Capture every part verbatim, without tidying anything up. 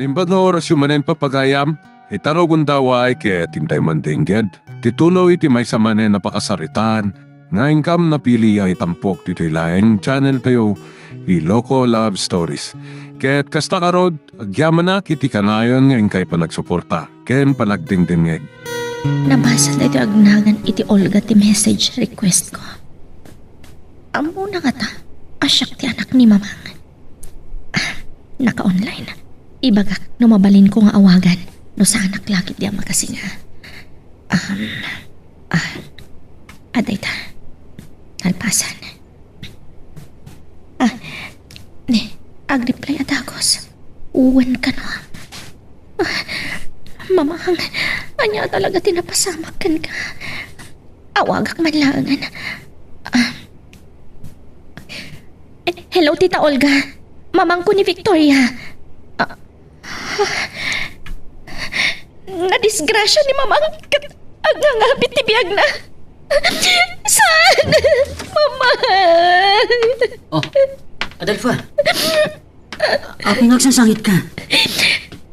Imbag nga orasyo manen, papagayam, ita rugonda, ket intay mandengngeg ti tuloy ti maysa manen a pakasaritaan nga inkam napili a itampok ditoy laeng channel tayo, Iloko Love Stories. Ket kasta ngarud, agyamanak iti kanayon nga inkay panagsuporta ken panagdengdengngeg. Nabasa daytoy agnagan iti Olga ti message request ko. Ammona ngata a siak ti anak ni Mamang. Ah, naka-online. Ibagak no mabalinko nga awagan no saanak la ketdi a makasinga. Um, ah, adda ita. Nalpasan. Ah, ni, ag-reply a dagus. Wen kano. Ah, Mamang, ania talaga ti napasamak kenka? Awagak man laengen. Ah. Eh, hello, Tita Olga. Mamangko ni Victoria. Ah. Nadisgrasya ni Mamang ket agngangabit ti biagna. Saan? Mamang! Oh, Adelfa. Apay nga agsangsangitka?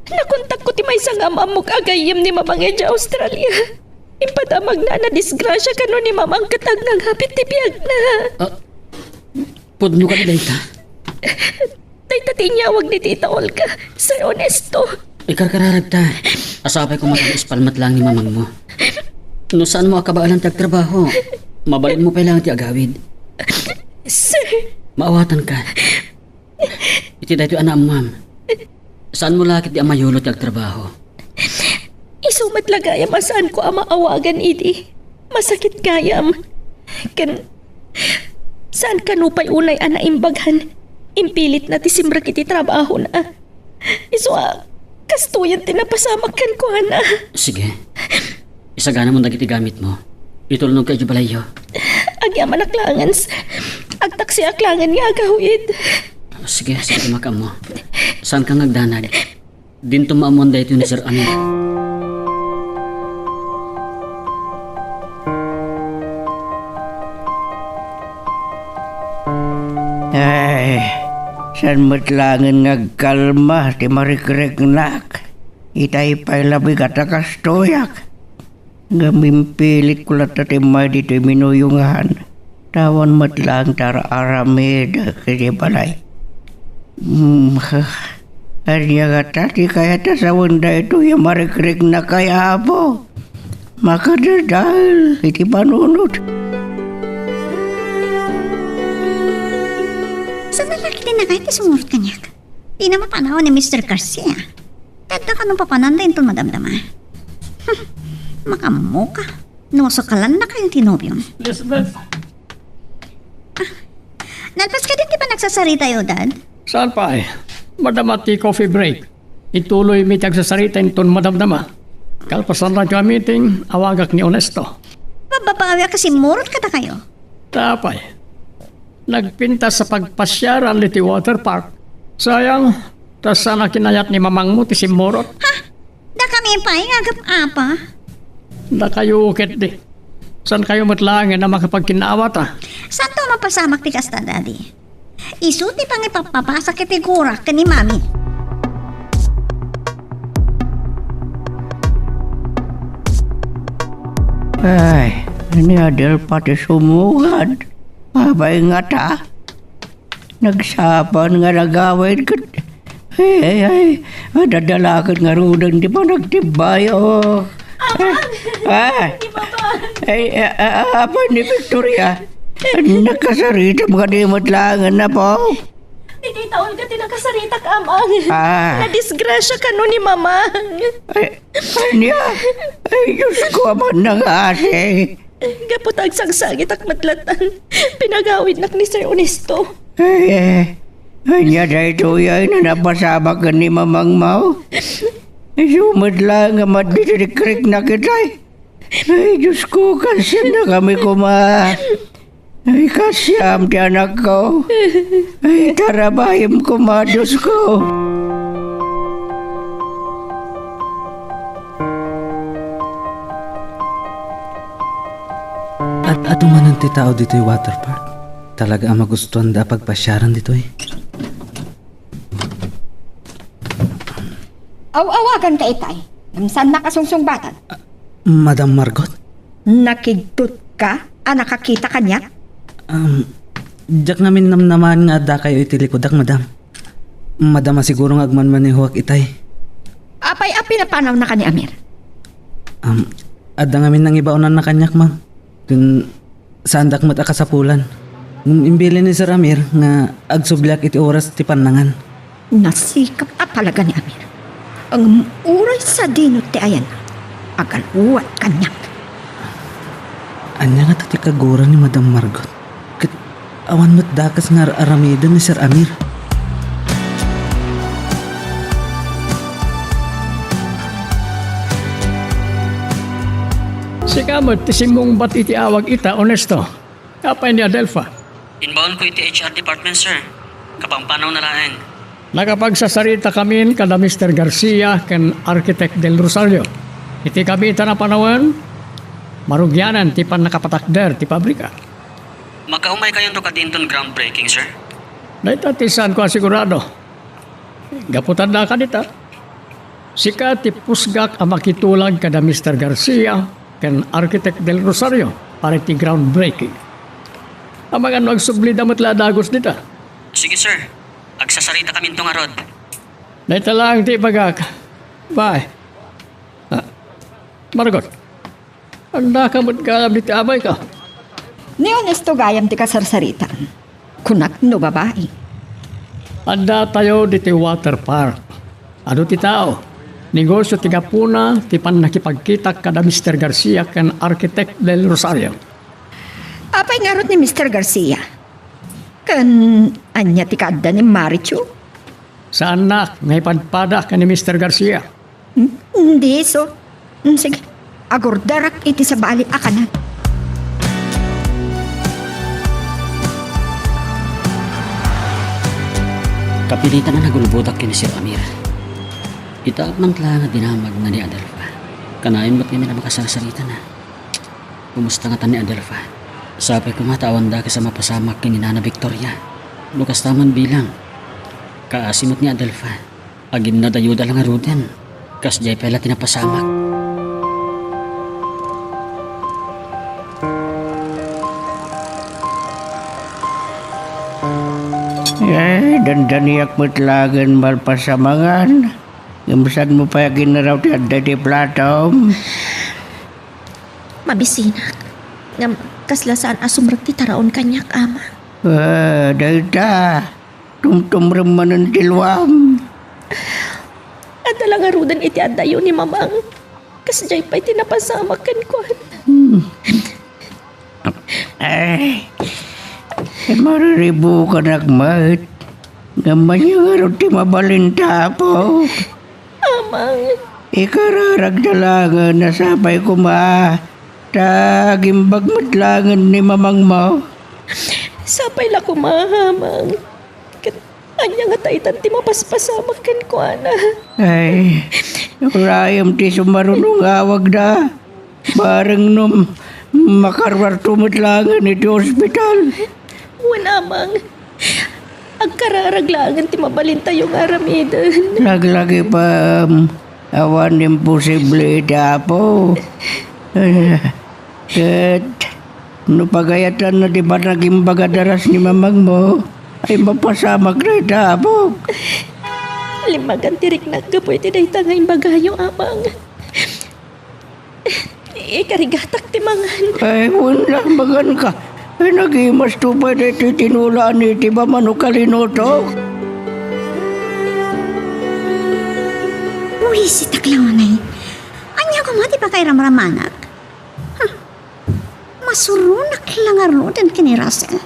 Nakontakko ti maysa nga am-ammok a gayyem ni Mamang idiay Australia. Impadamagna a nadisgrasya kano ni Mamang ket agngangabit ti biagna. Ah, pudno kadi dayta? Dayta ti inyawag ni Tita Olga, Sir Ernesto. Ikarkararagta. Sapay koma ta ispal met laeng ni Mamangmo. No saanmo a kabaelan ti agtrabaho, mabalinmo pay laeng ti agawid. Sir. Maawatanka. Iti daytoy a naammoam, saanmo la ketdi a mayulo ti agtrabaho. Isu met la gayam a saanko a maawagan idi. Masakit gayam. Ken saan kano pay unay a naimbag a impilitna ti simrek iti trabahona. Isu a kastoyen ti napasamak kenkuana. Sige. Isaganamon dagiti gamitmo. Itulnogka idiay balayyo. Agyamanak laengen, s-, agtaksiak laengen nga agawid. Sige, sige, makaammo. Saanka nga agdanag? Dinto maammoan daytoy ni Sir Amir. Ay, saan met laengen nga agkalma ti marikriknak? Itay pay labigat a kastoyak. Ngem impilitko latta ti immay ditoy minuyongan. Ta awan met laeng ti ar-aramid iti balay. Hmm, ania ngata ti kayat a sawen daytoy a marikriknak, Apo? Makadadael iti panunot. Saan a laki ti nakay ti sumurot kaniak? Dina mapanaw ni Mister Garcia. Tadda kano papananda inton madamdama. Hmm, makaammoka. No, sakalanna kayo ti nobiom. Elizabeth. Ah, nalpas kadi ti panagsasaritayo, Dad? Saan pay? Madama ti coffee break. Ituloymi ti agsasarita inton madamdama. Kalpasan daytoy a meeting, awagak ni Onesto. Mababawi a kasimmurot kadakayo. Apay. Nagpintas a pagpasiaran iti water park. Sayang, ta saan a kinayat ni mamangmo ti simmurot. Ha? Dakami pay nga agap-apa? Dakayo ketdi. Saan kayo met laengen a makapagkinnaawatan? Saanto a mapasamak ti kasta, Daddy? Isu ti pangipappapasak iti gurak ken ni Mami. Ay, ni Adel pati sumugad. Apay ngata? Nagsapaan nga nagawid ket, ay, ay, ay, adadalaket ngaruden ti panagtibbayo. Ay, ay, ay, a-, a-, apan ni Victoria, nakasaritam kadi met laengen, Apo? Ditoy taon ka ti nakasaritak, Amang. Ah. Nadisgrasya kano ni Mamang. Ay, ania? Ay, Diyos ko, Ama, nangasi. Gapu ta agsagsagitak met latta, pinagawidnak ni Sir Onesto. Ay, eh, ania daytoy a napasamak ken ni Mamangmo? Isu met laeng nga maddikriknak itay. Ay, Diyos ko, kasiannakami koma. Ay, kasiam ti anakko. Ay, tarabayem koma, Diyos ko. At adu manen ti tao ditoy water park. Talaga a magustuanda a pagpasiaran ditoy. Aw-awaganka itay. Ngem saannak a sungsungbatan. Madam Margot? Nakigtotka a nakakita kaniak? Um, diak ngamin namnamaen nga addakayo iti likudak, madam. Madam a siguro nga agmanmanehoak itay. Apay a pinapanawnaka ni Amir? Um, adda ngamin nangibaonanna kaniak, ma'am. Ken saandak met a kasapulan. Ngem imbilin ni Sir Amir nga agsubliak iti oras ti pannangan. Nasikap a talaga ni Amir. Ngem uray sadino ti ayanna, agaluat kaniak. Ania ngata ti kagura ni Madam Margot? Ket awan met dakes nga ar-aramiden ni Sir Amir. Sika met ti simmungbat iti awag ita, Ernesto. Apay ni Adelfa? Inbaonko iti H R department, sir. Kapampanawna laeng. Nakapagsasarita kamin kada Mister Garcia ken Architect Del Rosario. Iti kabiitan a panawen, marugianan ti pannakapatakder ti pabrika. Makaumay kayonto kadinton groundbreaking, sir? Dayta ti saanko a sigurado. Gapu ta adda kadita, sika ti pusgak a makitulag kada Mister Garcia ken Architect Del Rosario para iti groundbreaking. Amangan no agsublida met la a dagus dita. Sige, sir. Agsasarita kaminto ngarud. Dayta laeng ti ibagak. Bye. Ah, Margot, addaka met gayam diti abayka? Ni Ernesto gayam ti kasarsaritaan. Kunak no babai. Addatayo diti water park. Adu ti tao. Negosio ti gapuna ti pannakipagkitak kada Mister Garcia ken Architect Del Rosario. Apay ngarud ni Mister Garcia? Ken ania ti kaadda ni Marichu? Saannak nga ipadpada ken ni Mister Garcia. Hmm? Hindi, so. Hmm, sige. Agurdarak iti sabali a kanan. Kapilitan a nagulbodak ken ni Sir Amir. Ita man la nga dinamagna ni Adelfa. Kanayon met ngamin a makasarsaritana. Kumusta ngata ni Adelfa? Sapay koma ta awan dakes a mapasamak ken ni Nana Victoria. No kasta man bilang, kaasi met ni Adelfa. Aginnadayuda la ngaruden. Kasdiay pay la ti napasamak. Eh, dandaniak met laeng malpas a mangan. Ngem saanmo pay aginnaraw ti adda iti platom? Mabisinak. Ngem kasla saan a sumrek ti taraon kaniak, Ama. Ah, dayta. Tumtumrem manen ti luam. Adda la ngaruden iti addayo ni Mamang. Kasdiay pay ti napasamak kenkuana. Hmm. Ay, mariribukanak met. Ngem ania ngarud ti mabalinta, Apo? Amang. Ikararagda laengen a sapay koma ta agimbag met laengen ni mamangmo. Sapay la koma, Amang. Ket ania ngata itan ti mapaspasamak kenkuana? Ay, urayem ti sumaruno nga awagda. Bareng no makaruarto met laengen iti ospital. Wen, Amang. Agkararag laengen ti mabalintayo nga aramiden. Laglagipem, awan imposible iti Apo. Ket no pagayatanna ti panagimbaga daras ni mamangmo, ay mapasamak dayta, Apo. Limmagan ti riknak gapu iti dayta nga imbagayo, Amang. Ikarigatak ti mangan. Ay, wen la, manganka. Ay, nagimasto pay daytoy tinola a nitib a manok a linutok. Buisitak la unay. Ania koma ti pakairamramanak? Huh. Masuronak la ngaruden ken ni Russell.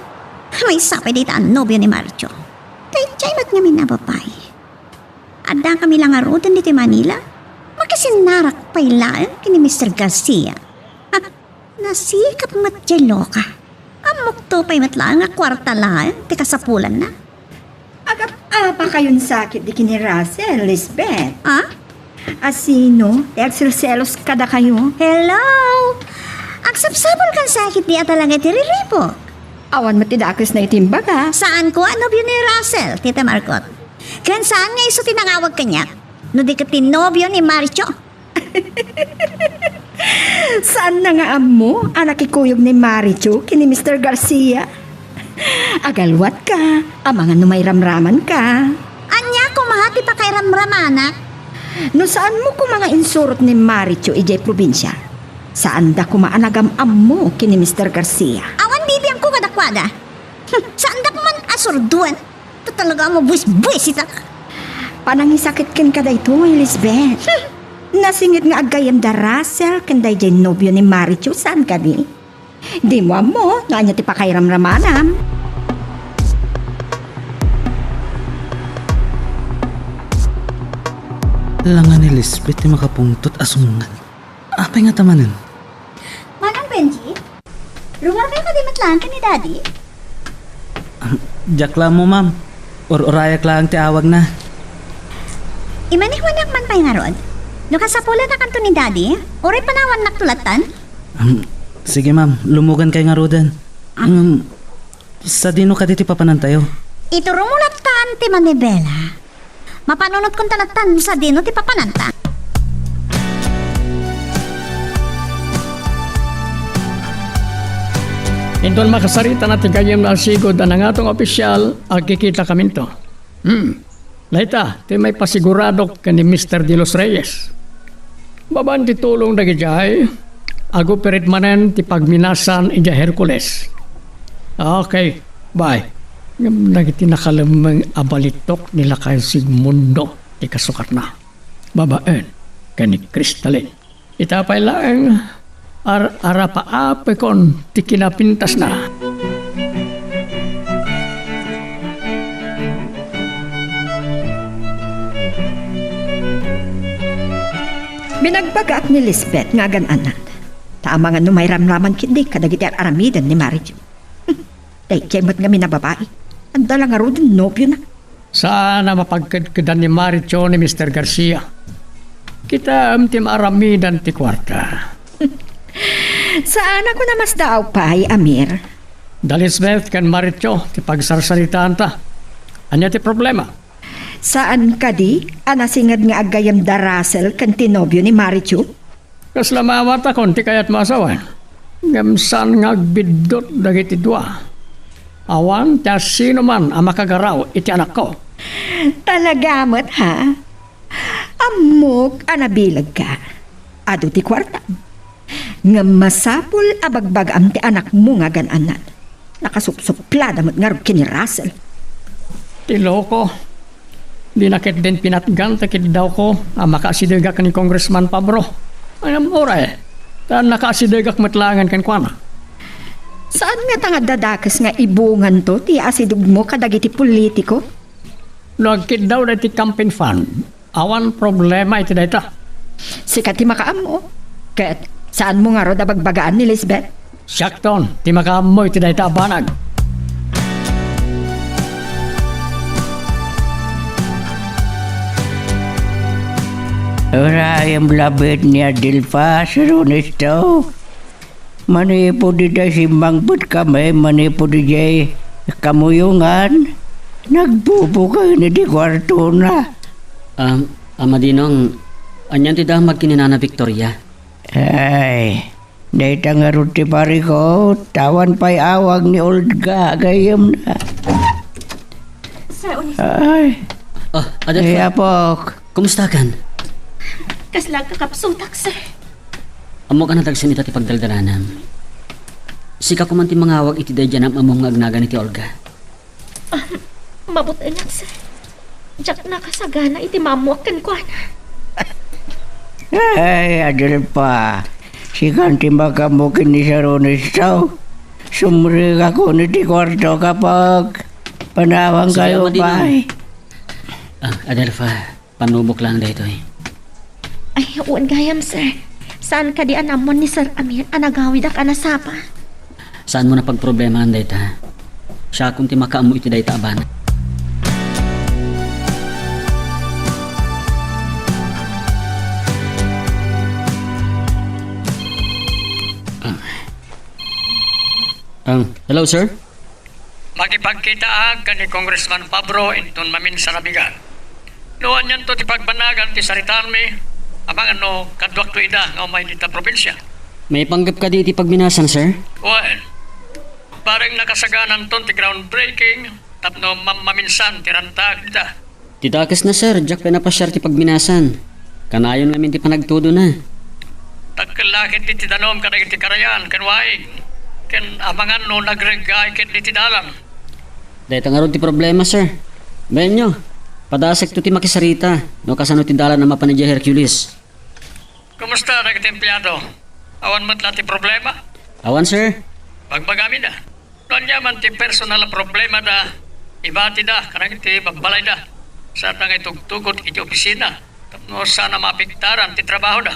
Maysa pay dayta a nobio ni Marjo. Daydiay met ngamin a babai. Addakami la ngaruden ditoy Manila. Makisinnarak pay laeng ken ni Mister Garcia. Ah, nasikap met diay loka. Ammokto pay met laeng a kuarta laeng ti kasapulanna. Agap-apa kayon sakit di ken ni Russell, Lisbeth? Ah? Asino ti agselselos kadakayo? Hello! Agsapsapulkan sakit di a talaga ti riribuk. Awan met ti dakesna iti imbaga. Saan ko a nobio ni Russell, Tita Margot. Ken saan nga isu ti nangawag kaniak. no di ket ti nobio ni Maricho. Saanna nga ammo a nakikuyog ni Maricho ken ni Mister Garcia? Agalwatka, amangan no mairamramanka. Ania koma ti pakairamramanak? No saanmo koma nga insurot ni Maricho idiay probinsia, saanda koma a nagam-ammo ken ni Mister Garcia. Awan bibiangko kadakuada. Hmm, saanda koman a surdoen. Ta talaga a mabuisbuisitak. Panangisakit kenka daytoy, Lisbeth. Hmm. Nasinged nga aggayyem da Russell ken daydiay nobio ni Maricho, saan kadi? Dimo ammo no ania ti pakairamramanam. Langa ni Lisbeth ti makapungtot a sumnget. Apay ngata manen? Manong Benji, ruar kayo kadi met laeng ken ni Daddy? Ah, diak la ammo, ma'am. Ur-urayak laeng ti awagna. Imanehwanakan man pay ngarud. No kasapulan a kanto ni Daddy, uray panawannak to lattan. Um, sige, ma'am. Lumugan kay ngaruden. Ah. Um, sadino kadi ti papanantayo? Iturom mo lattan ti manibela. Mapanunotkonta lattan sadino ti papananta. Inton makasaritan ti gayyem a sigud a nangato nga opisyal, agkikitakami. Hmm. Dayta ti maipasiguradok ken ni Mister De Los Reyes. Babaen ti tulong dagidiay, agupirit manen ti pagminasan idiay Hercules. Okay, bye. Ngem dagiti nakalemmeng a balitok ni Lakay Sigmundo ti kasukatna, babaen ken ni Cristalin. Ita pay laeng, ar-arapaapekon ti kinapintasna. Binagbagaak ni Lisbeth nga agan-anad. Ta amangan no mairamraman ketdi kadagiti ar-aramiden ni Mario. Daydiay met ngamin a babai, adda la ngaruden nobiona. Saan a mapagkedkedan ni Maricho ni Mister Garcia. Kitaem ti maaramidan ti kuarta. Saan a kuna masdaaw pay, Amir. Da Lisbeth ken Maricho ti pagsarsaritaanta. Ania ti problema? Saan kadi a nasinged nga aggayem da Russell ken ti nobio ni Maricho? Kasla maawatakon ti kayatmo a sawen. Ngem saan nga agbiddut dagiti dua. Awan ti asinoman a makagaraw iti anakko. Talaga met, ha? Ammok a nabilagka. Adu ti kuartam. Ngem masapul a bagbagaam ti anakmo nga agan-anad. Nakasupsuplada met ngarud ken ni Russell. Ti loko. Dina ketdin pinatgan ti kiddawko a makaasidegak ni Congressman Pabro. Ngem uray, ta nakaasidegak met laengen kenkuana. Saan ngata nga adda dakes nga ibunganto ti asidegmo kadagiti politiko? No agkiddaw daytoy campaign fund, awan problema iti dayta. Sika ti makaammo. Ket saanmo ngarud a bagbagaan ni Lisbeth? Siakton ti makaammo iti dayta a banag. Urayem labi ni Adelfa, Sir Ernesto. Manipud idiay simmangpetkami, manipud idiay kamuyongan, nagbubukayen iti kuartona. Ah, Ama Dinong, anian ti damag ken ni Nana Victoria? Ay, dayta ngarud ti parikut, awan pay awag ni Olga gayyemna. Sir Onis- Ay. Oh, Adelfa. Ay, apok. Kumustakan? Kasla agkakapsutak, sir. Ammok a nadagsen ita ti pagdaldalanam. Sika koman ti mangawag iti daydi a nam-ammom nga agnagan iti Olga. Ah, mabutenak, sir. Diak nakasagana iti maammoak kenkuana. Ay, Adelfa. Sikan ti makaammo ken ni Sir Ernesto. Sumrekakon iti kuarto, apok. Panawangkayo pay. Ah, Adelfa. Panubok laeng daytoy. Ay, wen gayam, sir. Saan kadi a nammon ni Sir Amir a nagawidak a nasapa? Saanmo a pagproblemaan dayta. Siakon ti makaammo iti dayta a banag. Ah. Ah, hello, sir? Makipagkitaak ken ni Congressman Pabro inton maminsan a bigat. No anianto ti pagbannagan ti saritaanmi, amangan no kaduakto ida nga umay dita probinsia. Maipanggep kadi iti pagminasan, sir? Wen, bareng nakasagananton ti groundbreaking tapno mammaminsan ti ranta dita. Ti dakesna, sir, diak pay napasiar ti pagminasan. Kanayon ngamin ti panagtudona. Dakkel la ketdi ti danum kadagiti karayan ken waig, ken amangan no nagreggaay ketdi ti dalan. Dayta ngarud ti problema, sir. Bayenyo, padasekto ti makisarita no kasano ti dalan a mapan idiay Hercules. Kumusta dagiti empleyado? Awan met la ti problema? Awan, sir. Bagbagamin da. No ania man ti personal a problema da, ibati da kadagiti babbalayda. Saan da nga itugtugot iti opisina tapno saan a maapektaran ti trabaho da.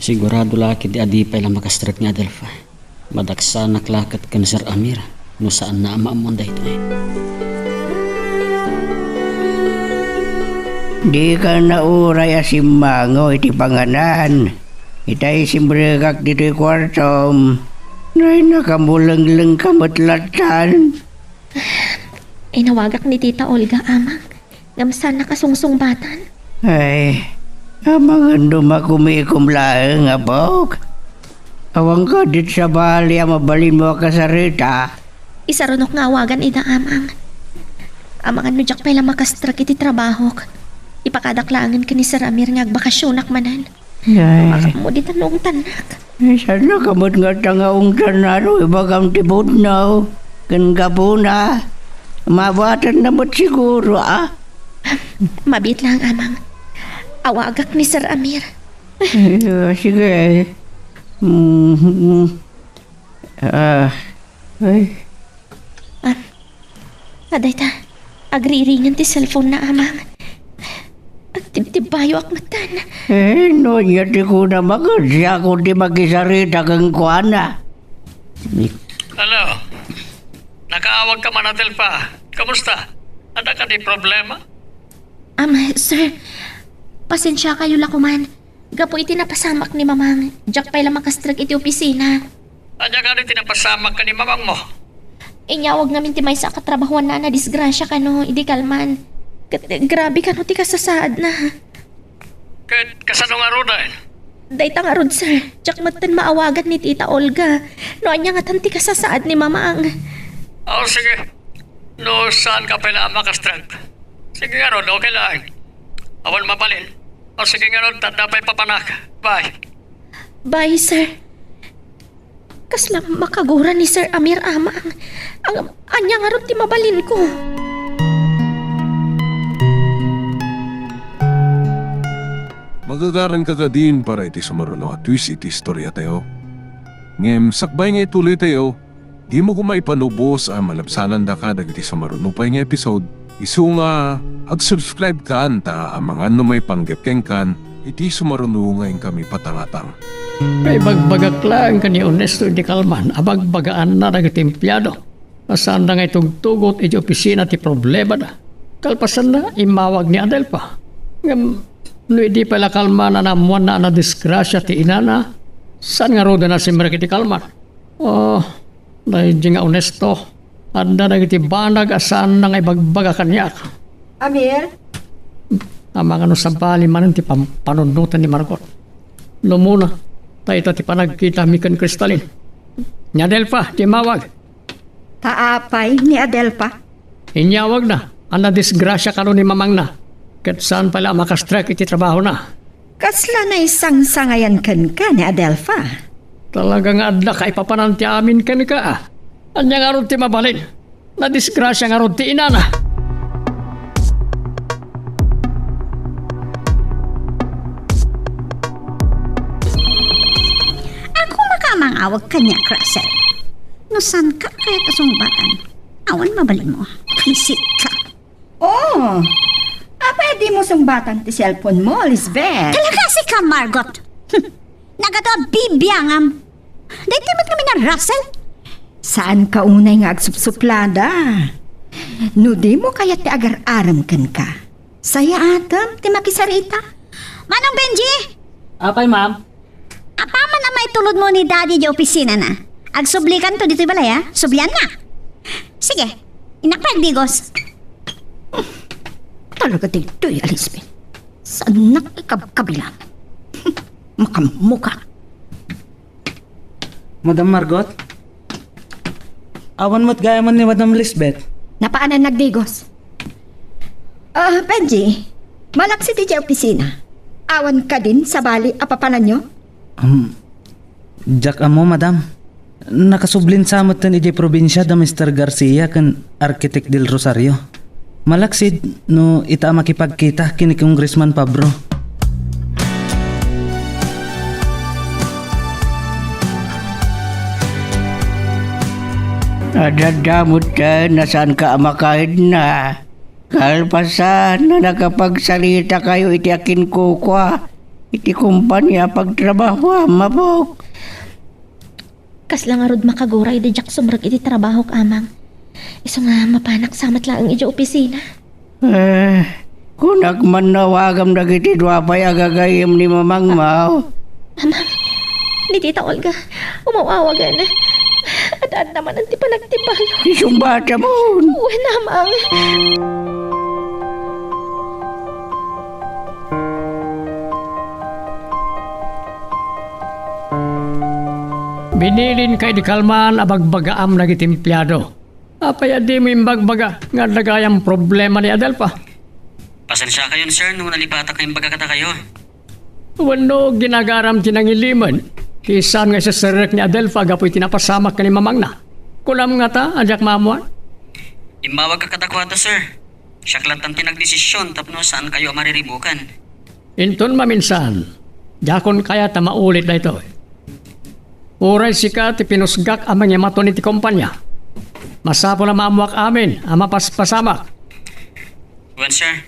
Sigurado la ketdi a di pay la makastrek ni Adelfa. Madaksanak la ket ken Sir Amir no saanna a maammoan daytoy. Dika nauray a simmango iti panganan. Itay simrekak ditoy kuartom. Nay, nakamulengleng ka met lattan. Inawagak ni Tita Olga, Amang. Ngem saan nakasungsungbatan. Ay, amangan no makumikom laeng, apok. Awan kadi sabali a mabalinmo a kasarita. Isarunok nga awagan ida, Amang. Amangan no diak pay la makastrek iti trabahok. Ipakadak laengen ken ni Sir Amir nga agbakasionak manen. Ay. Makapmo dita no ungtannak. Ay, saan ka met nga adda nga ungtanna no ibagam ti pudno ken gapuna? Mabatenna met siguro, a? Mabiit laeng, Amang. Awagak ni Sir Amir. Ay, ah, sige. Mm, mm. Ah, ay. Ah, adayta, agriiringen ti cellphone-na, Amang. Agtibtibbayoak metten. Eh, no ania ti kunam a siak ti makisarita kenkuana? Hello. Nakaawag ka man, Adelfa. Kumusta? Adda kadi problema? Am, sir, pasensiakayo la koman. Gapu iti napasamak ni Mamang, diak pay la makastrek iti opisina. Ania kadi ti napasamak ken ni mamangmo? Inyawag ngamin ti maysa a katrabahoanna a nadisgrasia kano idi kalman. Ket grabe kano ti kasasaadna. Ket kasano ngaruden? Dayta ngarud, sir. Diak metten maawagan ni Tita Olga. No ania ngatan ti kasasaad ni Mamang. O, sige. No saan ka pay la a makastrek. Sige ngarud, okay lang. Awan mabalin. O, sige ngarud, ta adda pay papanak. Bye. Bye, sir. Kasla makagura ni Sir Amir, Amang. Ang, ania ngarud ti mabalinko? Magagaranka kadin para iti sumaruno a twist iti istoriatayo. Ngem sakbay nga ituloytayo, dimo koma ipanubos a malabsanandaka dagiti sumaruno pay nga episode, isu nga agsubscribe kan ta amangan no maipanggep kenkan iti sumaruno nga inkami patangatang. Naibagbagak laeng ken ni Ernesto idi kalman a bagbagaanna dagiti empleyado a saanda nga itugtugot iti opisina ti problemada. Kalpasanna, immawag ni Adelfa. Ngem no idi pay la kalman a naammoanna a nadisgrasia ti inana, saan ngaruden a simrek iti kalman? O, daydi nga Ernesto, adda dagiti banag a saanna nga ibagbaga kaniak. Amir? Amangan no sabali manen ti pam-, panunotan ni Margot. Lumuna, ta ita ti panagkitami ken Cristalin. Ni Adelfa ti immawag. Ta apay ni Adelfa? Inyawagna a nadisgrasia kano ni mamangna, ket saan pay la a makastrek iti trabahona. Kasla naisangsangayan kenka ni Adelfa? Talaga nga adda kaipapanan ti amin kenka, a. Ania ngarud ti mabalin? Nadisgrasia ngarud ti inana. Ako makamangawag kaniak, Russell. No saanka kayat a sungbatan, awan mabalinmo. Pwisit ka. Oh, apay a dimo sungbatan ti cellphone mo, Lisbeth? Talaga sika, Margot. Hm. Nagadu a bibiangam. Daytoy met ngamin a Russell. Saanka unay nga agsupsuplada. No dimo kayat ti agar-arem kenka, sayaatem ti makisarita. Manong Benji! Apay, ma'am? Apaman a maitulodmo ni Daddy di opisinana, agsublikanto ditoy balay, a. Sublianna. Sige, innak pay agdigos. Talaga daytoy, Elizabeth. Saannak ikabkabilan. Makamuka. Madam Margot? Awan met gayam ni Madam Lisbeth. Napaanan nagdigos. Ah, Benji, malaksid idiay opisina. Awan kadin sabali a papananyo? Um, diak ammo, madam. Nakasublin sa metten idiay probinsia da Mister Garcia ken Architect Del Rosario. Malaksid no ita a makipagkita ken ni Congressman Pabro. Adda metten a saanka a makaedna. Kalpasan a nakapagsarita kayo iti akinkukua iti kompania a pagtrabahoam, Mabuk. Kasla ngarud makaguray idi diak sumrek iti trabahok, Amang. Isu nga mapanak sa met laeng idiay opisina. Eh, kunak man no awagam dagiti dua pay a gagayyem ni Mamang, maw? Amang, ni Tita Olga, umaw-awagan. Ad-adda manen ti panagtipayon. Isungbatamon! Wen, Amang. Binilinka idi kalman a bagbagaam dagiti empleado. Apay a dimo imbagbaga nga adda gayam problema ni Adelfa? Pasensiakayon, sir, no nalipatak nga imbaga kadakayo. Wenno ginagaram ti nangilimen, ti saan nga iseserrek ni Adelfa gapu iti napasamak ken ni mamangna? Kunam ngata a diak maammuan? Immawagka kadakuada, sir. Siak lattan ti nagdesisyon tapno saankayo a mariribukan. Inton maminsan, diakon kayat a maulit daytoy. Uray sika ti pinusgak a mangimaton iti kompania, masapul a maammuak amin a mapaspasamak. Wen, sir.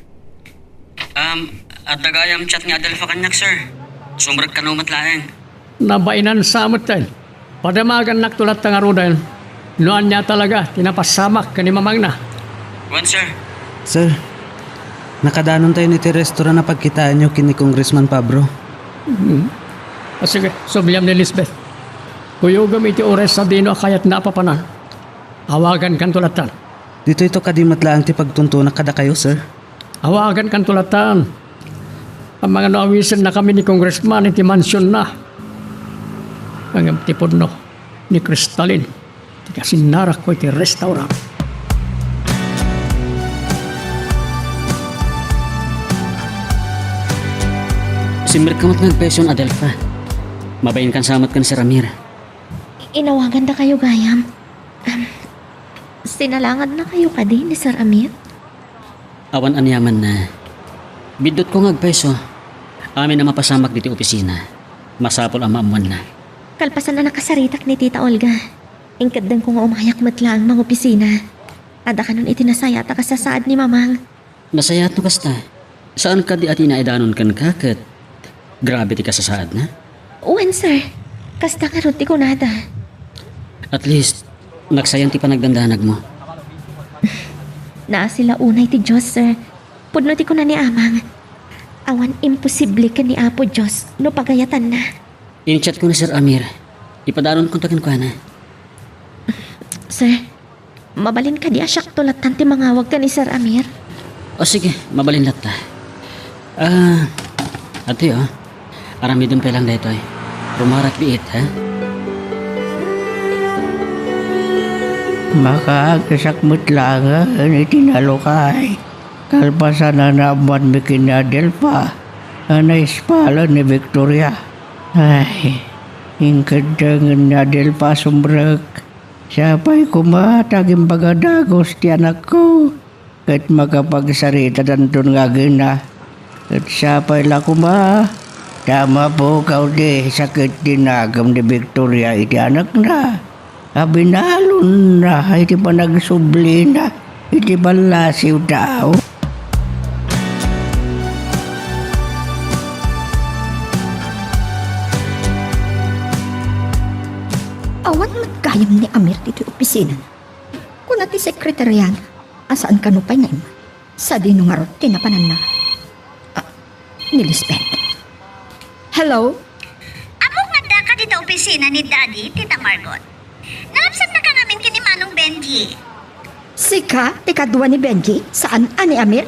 Um, adda gayam chat ni Adelfa kaniak, sir. Sumrek kano met laeng. Nabainan sa metten. Padamagannakto latta ngaruden no ania talaga ti napasamak ken ni mamangna. Wen, sir. Sir, nakadanontayon iti restaurant a pagkitaenyo ken ni Congressman Pabro. Hmm. Ah, sige, subliam ni Lisbeth. Kuyogem iti oras sadino a kayatna a papanan. Awagankanto lattan. Ditoyto kadi met laeng ti pagtuntunak kadakayo, sir. Awagankanto lattan. Amangan no awisennakami ni Congressman iti mansionna. Ngem ti pudno ni Cristalin ti kasinnarakko iti restaurant. Simrekka met nga agpayson, Adelfa. Mabainkan sa met ken Sir Amir. Inawagandakayo gayam. Em, sinalangannakayo kadi ni Sir Amir? Awan aniamanna. Biddutko nga agpayso. Amin a mapasamak ditoy opisina. Masapul a maammoanna. Kalpasan a nakasaritak ni Tita Olga, inkeddengko nga umayak met laeng mangopisina. Adda kanon iti nasayaat a kasasaad ni Mamang. Nasayaat no kasta. Saan kadi a ti naidanon kenka ket grabe ti kasasaadna? Wen, sir. Kasta ngarud ti kunada. At least, nagsayan ti panagdandanagmo. Naasi la unay ti Dios, sir. Pudno ti kuna ni Amang, awan imposible ken ni Apo Dios no pagayatanna. Inchatko ni Sir Amir. Ipadanonkonto kenkuana. Sir, mabalin kadi a siakto lattan ti mangawag ken ni Sir Amir? O sige, mabalin latta. Ah, adtoy, o. Aramidem pay lang daytoy. Rumarak biit, ha? Makaagisak met laengen iti nalukay. Kalpasan a naammoanmi ken ni Adelfa a naispalen ni Victoria. Ay, inkeddengen ni Adelfa a sumrek. Siapay koma ta agimbaga dagus ti anakko ket makapagsaritadanton nga agina. Ket siapay la koma ta mapukaw ti sakit ti nagem ni Victoria iti anakna a binalonna iti panagsublina iti ballasiw tao. Awan met gayam ni Amir ditoy opisina. Kuna ti sekretariana a saan kano pay nga imman. Sadino ngarud ti napananna? Ah, ni Lisbeth. Hello? Ammok nga addaka dita opisina ni Daddy, Tita Margot. Naragsak na ka ngamin ken ni Manong Benji. Sika ti kadua ni Benji, saan a ni Amir?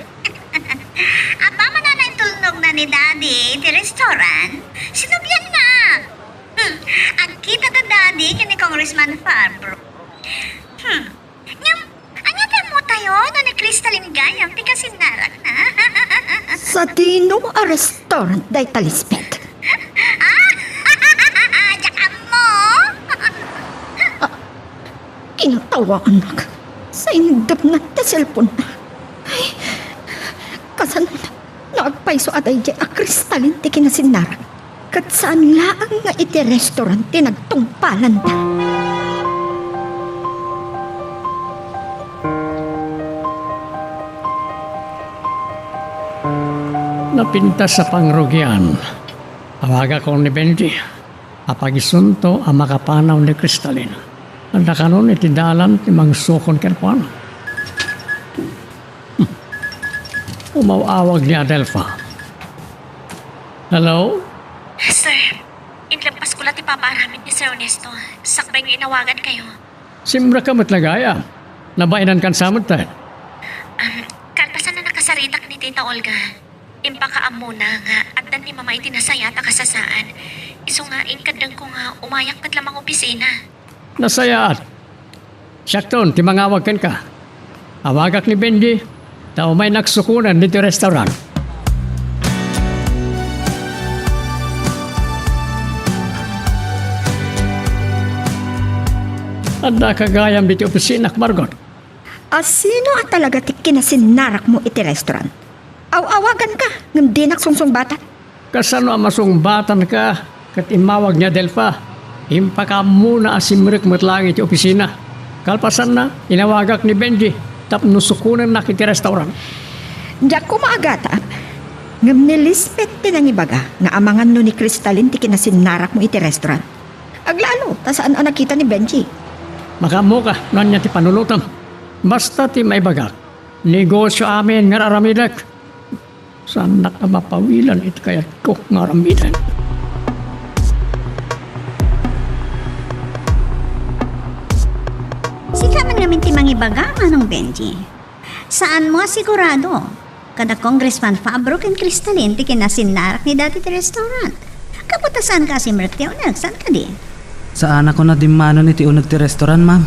ni Daddy ti restaurant, sinublianna. Hmm, agkita da Daddy ken ni Congressman Fabro. Hmm, ngem, ania ti ammotayo no ni Crystalline gayam ti kasinnarakna? Sadino a restaurant dayta, Lisbeth? Ah? Diak ammo? Kinatawaannak. Saindepna ti cellphone-na. Ay, kasano no agpayso a daydiay a Crystalline ti kinasinnarak? Ket saan laeng nga iti restaurant ti nagtungpalanda. Napintas a pangrugian. Awagakon ni Benji. Apagisunto a makapanaw ni Crystalline. Adda kanon iti dalan ti mangsukon kenkuana. Hmm. Umaw-awag ni Adelfa. Hello? Sir, inlempasko la ti papa aramid ni Sir Ernesto. Sakbay nga inawagankayo. Simrekka met la gayam. Nabainankan sa met, eh. Um, kalpasan a nakasaritak ni Tita Olga, impakaammona nga addan ni Mama iti nasayaat a kasasaan. Isu nga, inkaddengko nga umayak met la mangopisina. Nasayaat. Siakton ti mangawag kenka. Awagak ni Benji, ta umaynak sukonen ditoy restaurant. Addaka gayam ditoy opisinannak, Margot. A, sino a talaga ti kinasinnarakmo iti restaurant? Aw-awaganka, ngem dinak sungsungbatan. Kasano a masungbatanka ket immawag ni Adelfa? Impakaammona a simrek met laeng iti opisina. Kalpasanna, inawagak ni Benji tapno sukonennak iti restaurant. Diak koma agatang, ngem ni Lisbeth ti nangibaga nga amangan no ni Crystalline ti kinasinnarakmo iti restaurant. Aglalo ta saan a nakita ni Benji. Makaammoka no ania ti panunotam. Basta ti maibagak, negosio amin nga aramidek. Saannak a mapawilan iti kayatko nga aramiden. Sika man ngamin ti mangibaga, Manong Benji. Saanmo a sigurado? Kada Congressman Fabro ken Crystalline ti kinasinnarak ni Daddy ti restaurant. Gapu ta saanka a simrek ti uneg, saan kadi? Saanak a nadimmanon iti uneg ti restaurant, ma'am.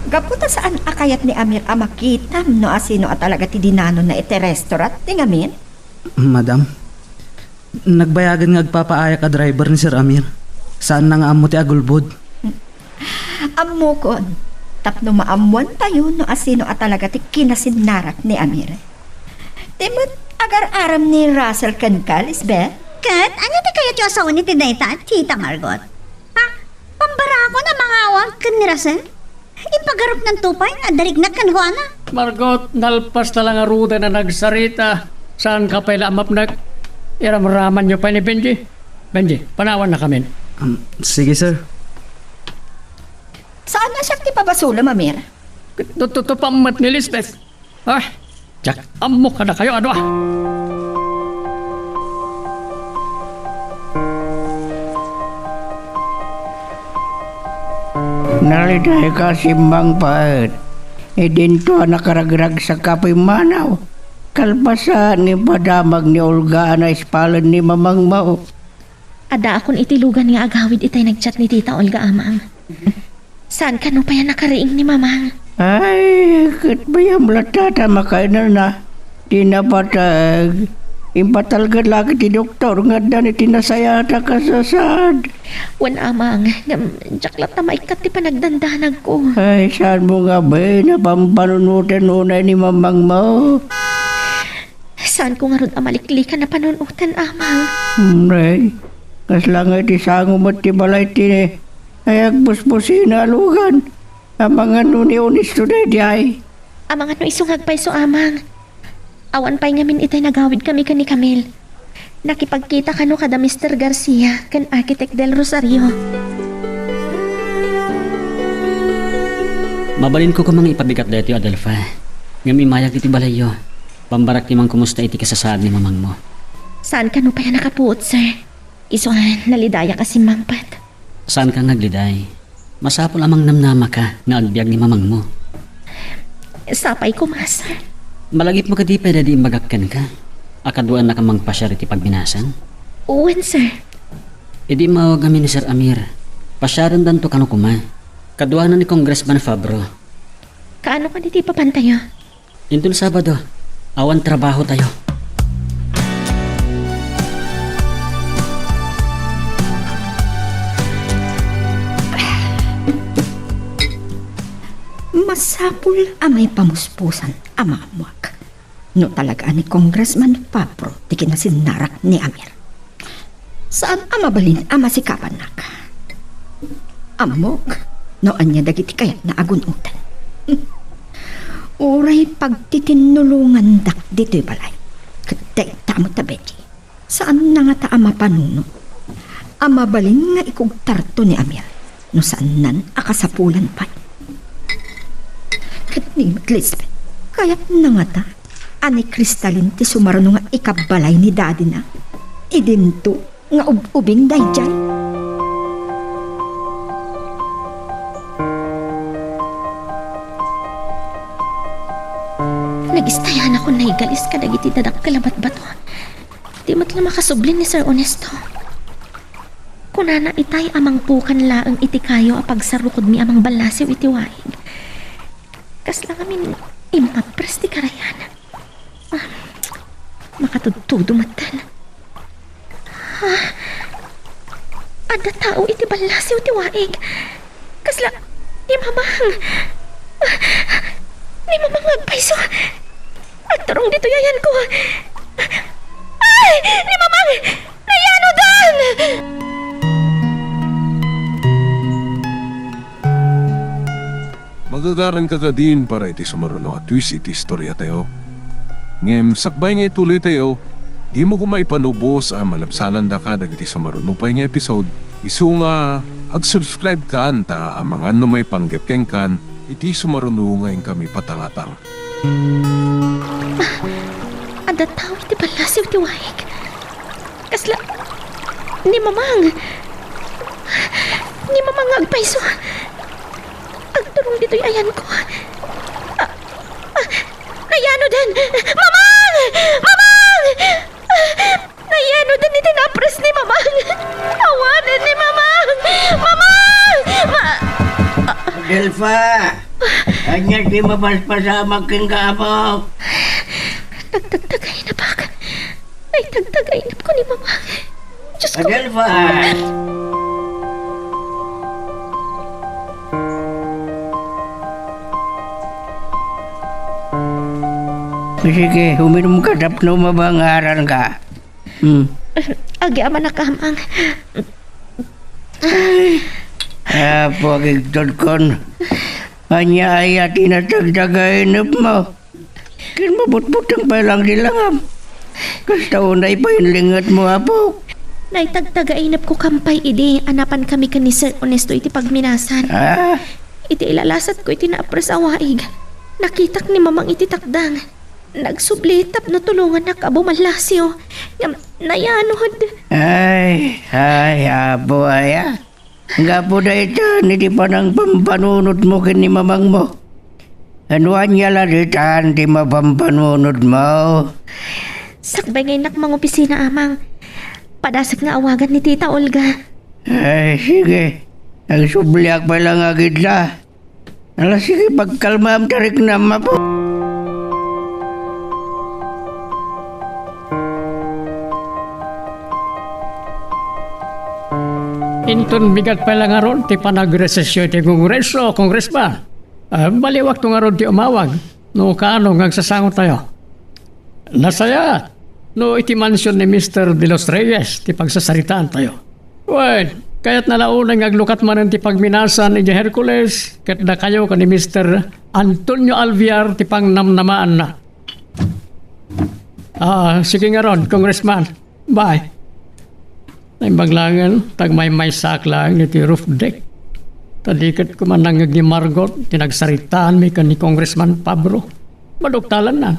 Gapu ta saan a kayat ni Amir a makitam no asino a talaga ti dinanonna iti restaurant ti ngamin? Madam, nagbayagen nga agpapaayak a driver ni Sir Amir. Saanna nga ammo ti agulbod. Ammokon, tapno maammoantayo no asino a talaga ti kinasinnarak ni Amir. Ti met agar-aram ni Russell kenka, Lisbeth? Ket ania ti kayatyo a sawen iti dayta, Tita Margot? Ha? Pambarakon a mangawag ken ni Russell? Impagarupnanto pay nga adarignak kenkuana? Margot, nalpas ta la ngaruden a nagsarita. Saanka pay la a mapnek? Iramramanyo pay ni Benji. Benji, panawannakamin. Um, sige, sir. Saan a siak ti pabasolem, Amir? Tututupam met ni Lisbeth. Ah, diak ammo kadakayo a dua. Nalidayka a simmangpet. Idinto a nakaragragsakka a pimmanaw. Kalpasan nga impadamag ni Olga a naispalen ni mamangmo. Addaakon iti lugan nga agawid itay nagchat ni Tita Olga, Amang. Saan kano pay a nakariing ni Mamang? Ay, ket bayam latta ta makainana. Ti napateg, impatalged la iti doktor nga addan iti nasayaat a kasasad. Wen, Amang, ngem diak latta maikkat ti panagdandanagko. Ay, saanmo nga ben a pampanunoten unay ni mamangmo? Saanko ngarud a maliklikan a panunoten, Amang. Nay, kasla nga iti sango met ti balay ti ay agbusbusina a lugan. Amangan no ni Onesto daydiay. Amangan no isu nga agpayso, Amang. Awan pay ngamin itay nagawidkami ken ni Camille. Nakipagkita kano kada Mister Garcia ken Architect Del Rosario. Mabalinko koma nga ipabigat daytoy, Adelfa. Ngem imayak iti balayyo. Bambarak ti mangkumusta iti kasasaad ni mamangmo. Saan kano pay a nakapuot, sir? Isu a nalidayak a simmangpet. Saanka nga agliday. Masapul a mangnamnamaka nga agbiag ni mamangmo. Sapay koma, sir. Malagipmo kadi pay daydi imbagak kenka? a kaduaannak a mangpasiar iti pagminasan? Wen, sir. Idi maawag amin ni Sir Amir, pasiarendanto kano koma. Kaduana ni Congressman Fabro. Kaano kadi ti ipapantayo? Inton Sabado, awan trabahotayo. Masapul a maipamuspusan a maammoak no talaga a ni Congressman Fabro ti kinasinnarak ni Amir. Saan a mabalin a masikapannak. Ammok no ania dagiti kayatna a gun-oden. Uray pagtitinnulongandak ditoy balay, ket dayta met a, Betty, saanna ngata a mapanunot a mabalin nga ikugtarto ni Amir no saannan a kasapulan pay. Ket ni met, Lisbeth, kayatna ngata a ni Cristalin ti sumaruno nga ikabbalay ni dadina idinto nga ub-ubing daydiay? Nagistayanakon naigalis kadagiti dadakkel a batbato. Di met la makasubli ni Sir Ernesto. Kunana itay a mangpukan laeng iti kayo a pagsarrukodmi a mangballasiw iti waig. Kasla ngamin imapres ti karayan. Ah, makatudtudo metten. Ah, adda tao iti ballasiw ti waig. Kasla ni Mamang. Ah, ni Mamang nga agpayso. Agturong ditoy ayanko. Ay! Ni Mamang! Nayanodan! Magagaranka kadin para iti sumaruno a twist iti istoriatayo. Ngem sakbay nga ituloytayo, dimo koma ipanubos a malabsanandaka dagiti sumaruno pay nga episode, isu nga agsubscribe kan ta amangan no maipanggep kenkan iti sumaruno nga inkami patangatang. Ah, adda tao iti ballasiw ti waig. Kasla ni Mamang. Ni Mamang nga agpayso. Agturong ditoy ayanko. Ah, ah, nayanodan. Mamang! Mamang! Ah, nayanodan iti napres ni Mamang. Awanen ni Mamang! Mamang! Ma- Adelfa! Ania ti mapaspasamak kenka, Apo? Nagtagtagay na baka. Ay, tagtagay na ko ni Mama. Diyos ko. Adelfa! Sige, uminumka tapno mabangaranka. Hmm. Agyamanak, Amang. Apo, agigtudkon. Ania aya ti natagtagainepmo? Ken mabutbuteng pay lang di langam. Kasta unay pay inlingetmo, Apo. Naitagtagainepko kampay idi a napankami ken ni Sir Ernesto iti pagminasan. Ah? Iti ilalasatko iti napres a waig, nakitak ni Mamang iti takdang. Nagsubli tapno tulongannak a bumallasiw, ngem nayanod. Ay, ay, Apo, aya. Gapu daytan iti panangpampanunotmo ken ni mamangmo. Ania la ditan ti mapampanunotmo? Sakbay nga innak mangopisina, Amang. Padasek nga awagan ni Tita Olga. Ay, sige. Agsubliak pay lang agidla. Ala, sige, pagkalmaam ti riknam, Apo. Inton bigat pay la ngarud ti panagresesyo iti Kongreso, Kongresman. Ah, baliwakto ngarud ti umawag no kaano nga agsasangotayo. Nasayaat no iti mansion ni Mister De Los Reyes ti pagsasaritaantayo. Wen, kayatna la unay nga aglukat manen ti pagminasan idiay Hercules ket dakayo ken ni Mister Antonio Alvear ti pangnamnamaanna. Ah, sige ngarud, Congressman. Bye. Naimbag laengen, ta agmaymaysaak laeng iti roof deck. Ta di ket koma nangngeg ni Margot ti nagsaritaanmi ken ni Congressman Fabro. Maduktalanna.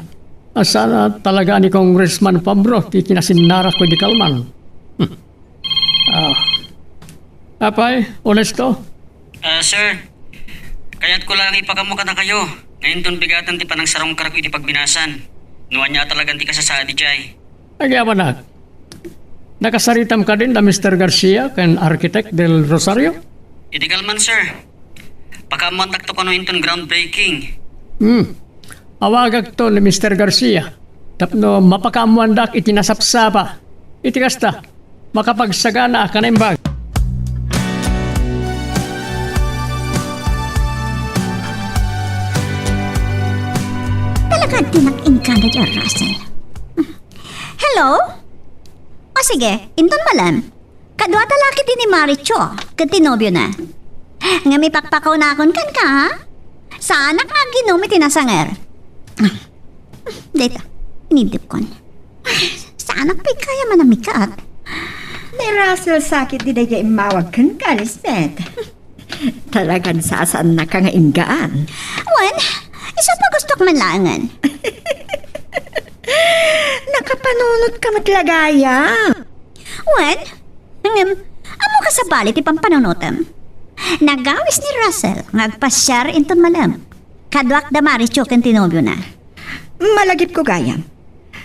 Saan a talaga ni Congressman Fabro ti kinasinnarakko idi kalman. Hmm. Ah. Apay, Ernesto? Ah, sir, kayatko laeng ipakammo kadakayo nga inton bigaten ti panangsarungkarko iti pagminasan. No ania a talagan ti kasasaad idiay. Agyamanak. Nakasaritam kadin da Mister Garcia ken Architect Del Rosario? Iti kalman, sir. Pakaammuantakto kano inton groundbreaking. Hmm. Awagakto ni Mister Garcia tapno mapakaammuandak iti nasapsapa. Iti kasta, makapagsagana a kanaimbag. Talaga ti nag-inggana diay a Russell. Hello? O sige, inton malem. Kadua ta la ketdi ni Maricho ket ti nobiona. Ngem ipakpakawnakon kenka, ha? Saanak nga aginom iti nasanger. Dayta, inidepkon. Saanak pay gayam a namikat. Ni Russell sa ketdi daydiay immawag kenka, Lisbeth. Talagan sasaannaka nga inggaan. Wen, isu a pagustok man laengen. Nakapanunotka met la gayam. Wen, ngem, ammok a sabali ti pampanunotem. Nagawis ni Russell nga agpasiar inton malem. Kaduak da Maricho ken ti nobiona. Malagipko gayam.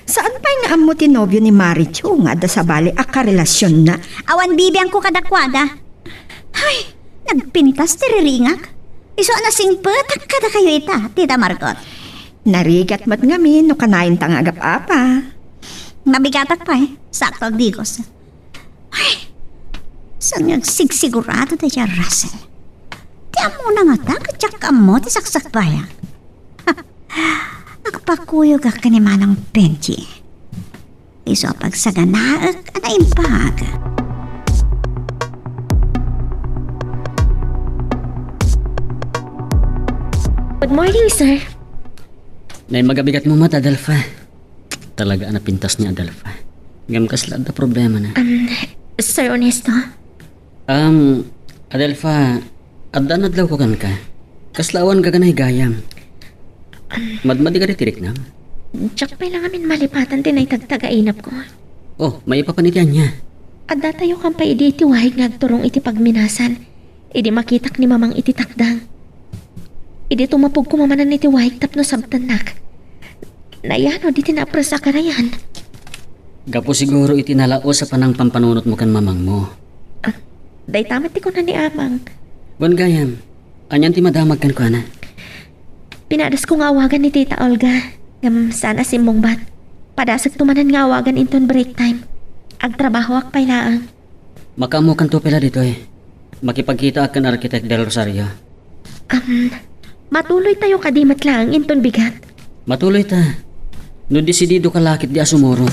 Saan pay nga ammo ti nobio ni Maricho nga adda sabali a karelasionna? Awan bibiangko kadakuada. Ay, nagpintas ti riringak. Isu a nasingpetak kadakayo ita, Tita Margot. Narigat met ngamin no kanayonta nga agap-apa. Nabigatak pay, sakto agdigos. Ay, saan nga agsigsigurado daydiay a Russell? Ti ammona ngata, ket diak ammo ti saksakbayan. Agpakuyogak ken ni Manong Benji. Isu a pagsaganaek a naimbag. Good morning, sir. Naimbag a bigatmo met, Adelfa. Talaga a napintas ni Adelfa. Ngem kasla adda problemana? Um, Sir Ernesto? Um, Adelfa, adda nadlawko kenka. Kasla awan gaganayo gayam. Madmadi kadi ti riknam? Diak pay la ngamin malipatan ti naitagtagainapko. Oh, maipapan iti ania? Addatayo kan pay idi iti wahig nga agturong iti pagminasan. Idi makitak ni Mamang iti takdang. Idi tumapogko manen iti wahig tapno sabtennak. Nayano diti napres a karayan. Gapu siguro iti nalaus a panangpampanunotmo ken mamangmo. Ah, dayta met ti kuna ni Amang. Wen gayam, anian ti madamag kenkuana? Pinadasko nga awagan ni Tita Olga, ngem saan a simmungbat. Padasek to manen nga awagan inton break time. Agtrabahoak pay laeng. Makaammokanto pay la ditoy. Makipagkitaak ken Architect Del Rosario. Um, matuloytayo kadi met laeng inton bigat? Matuloyta. No desididoka la ketdi a sumurot.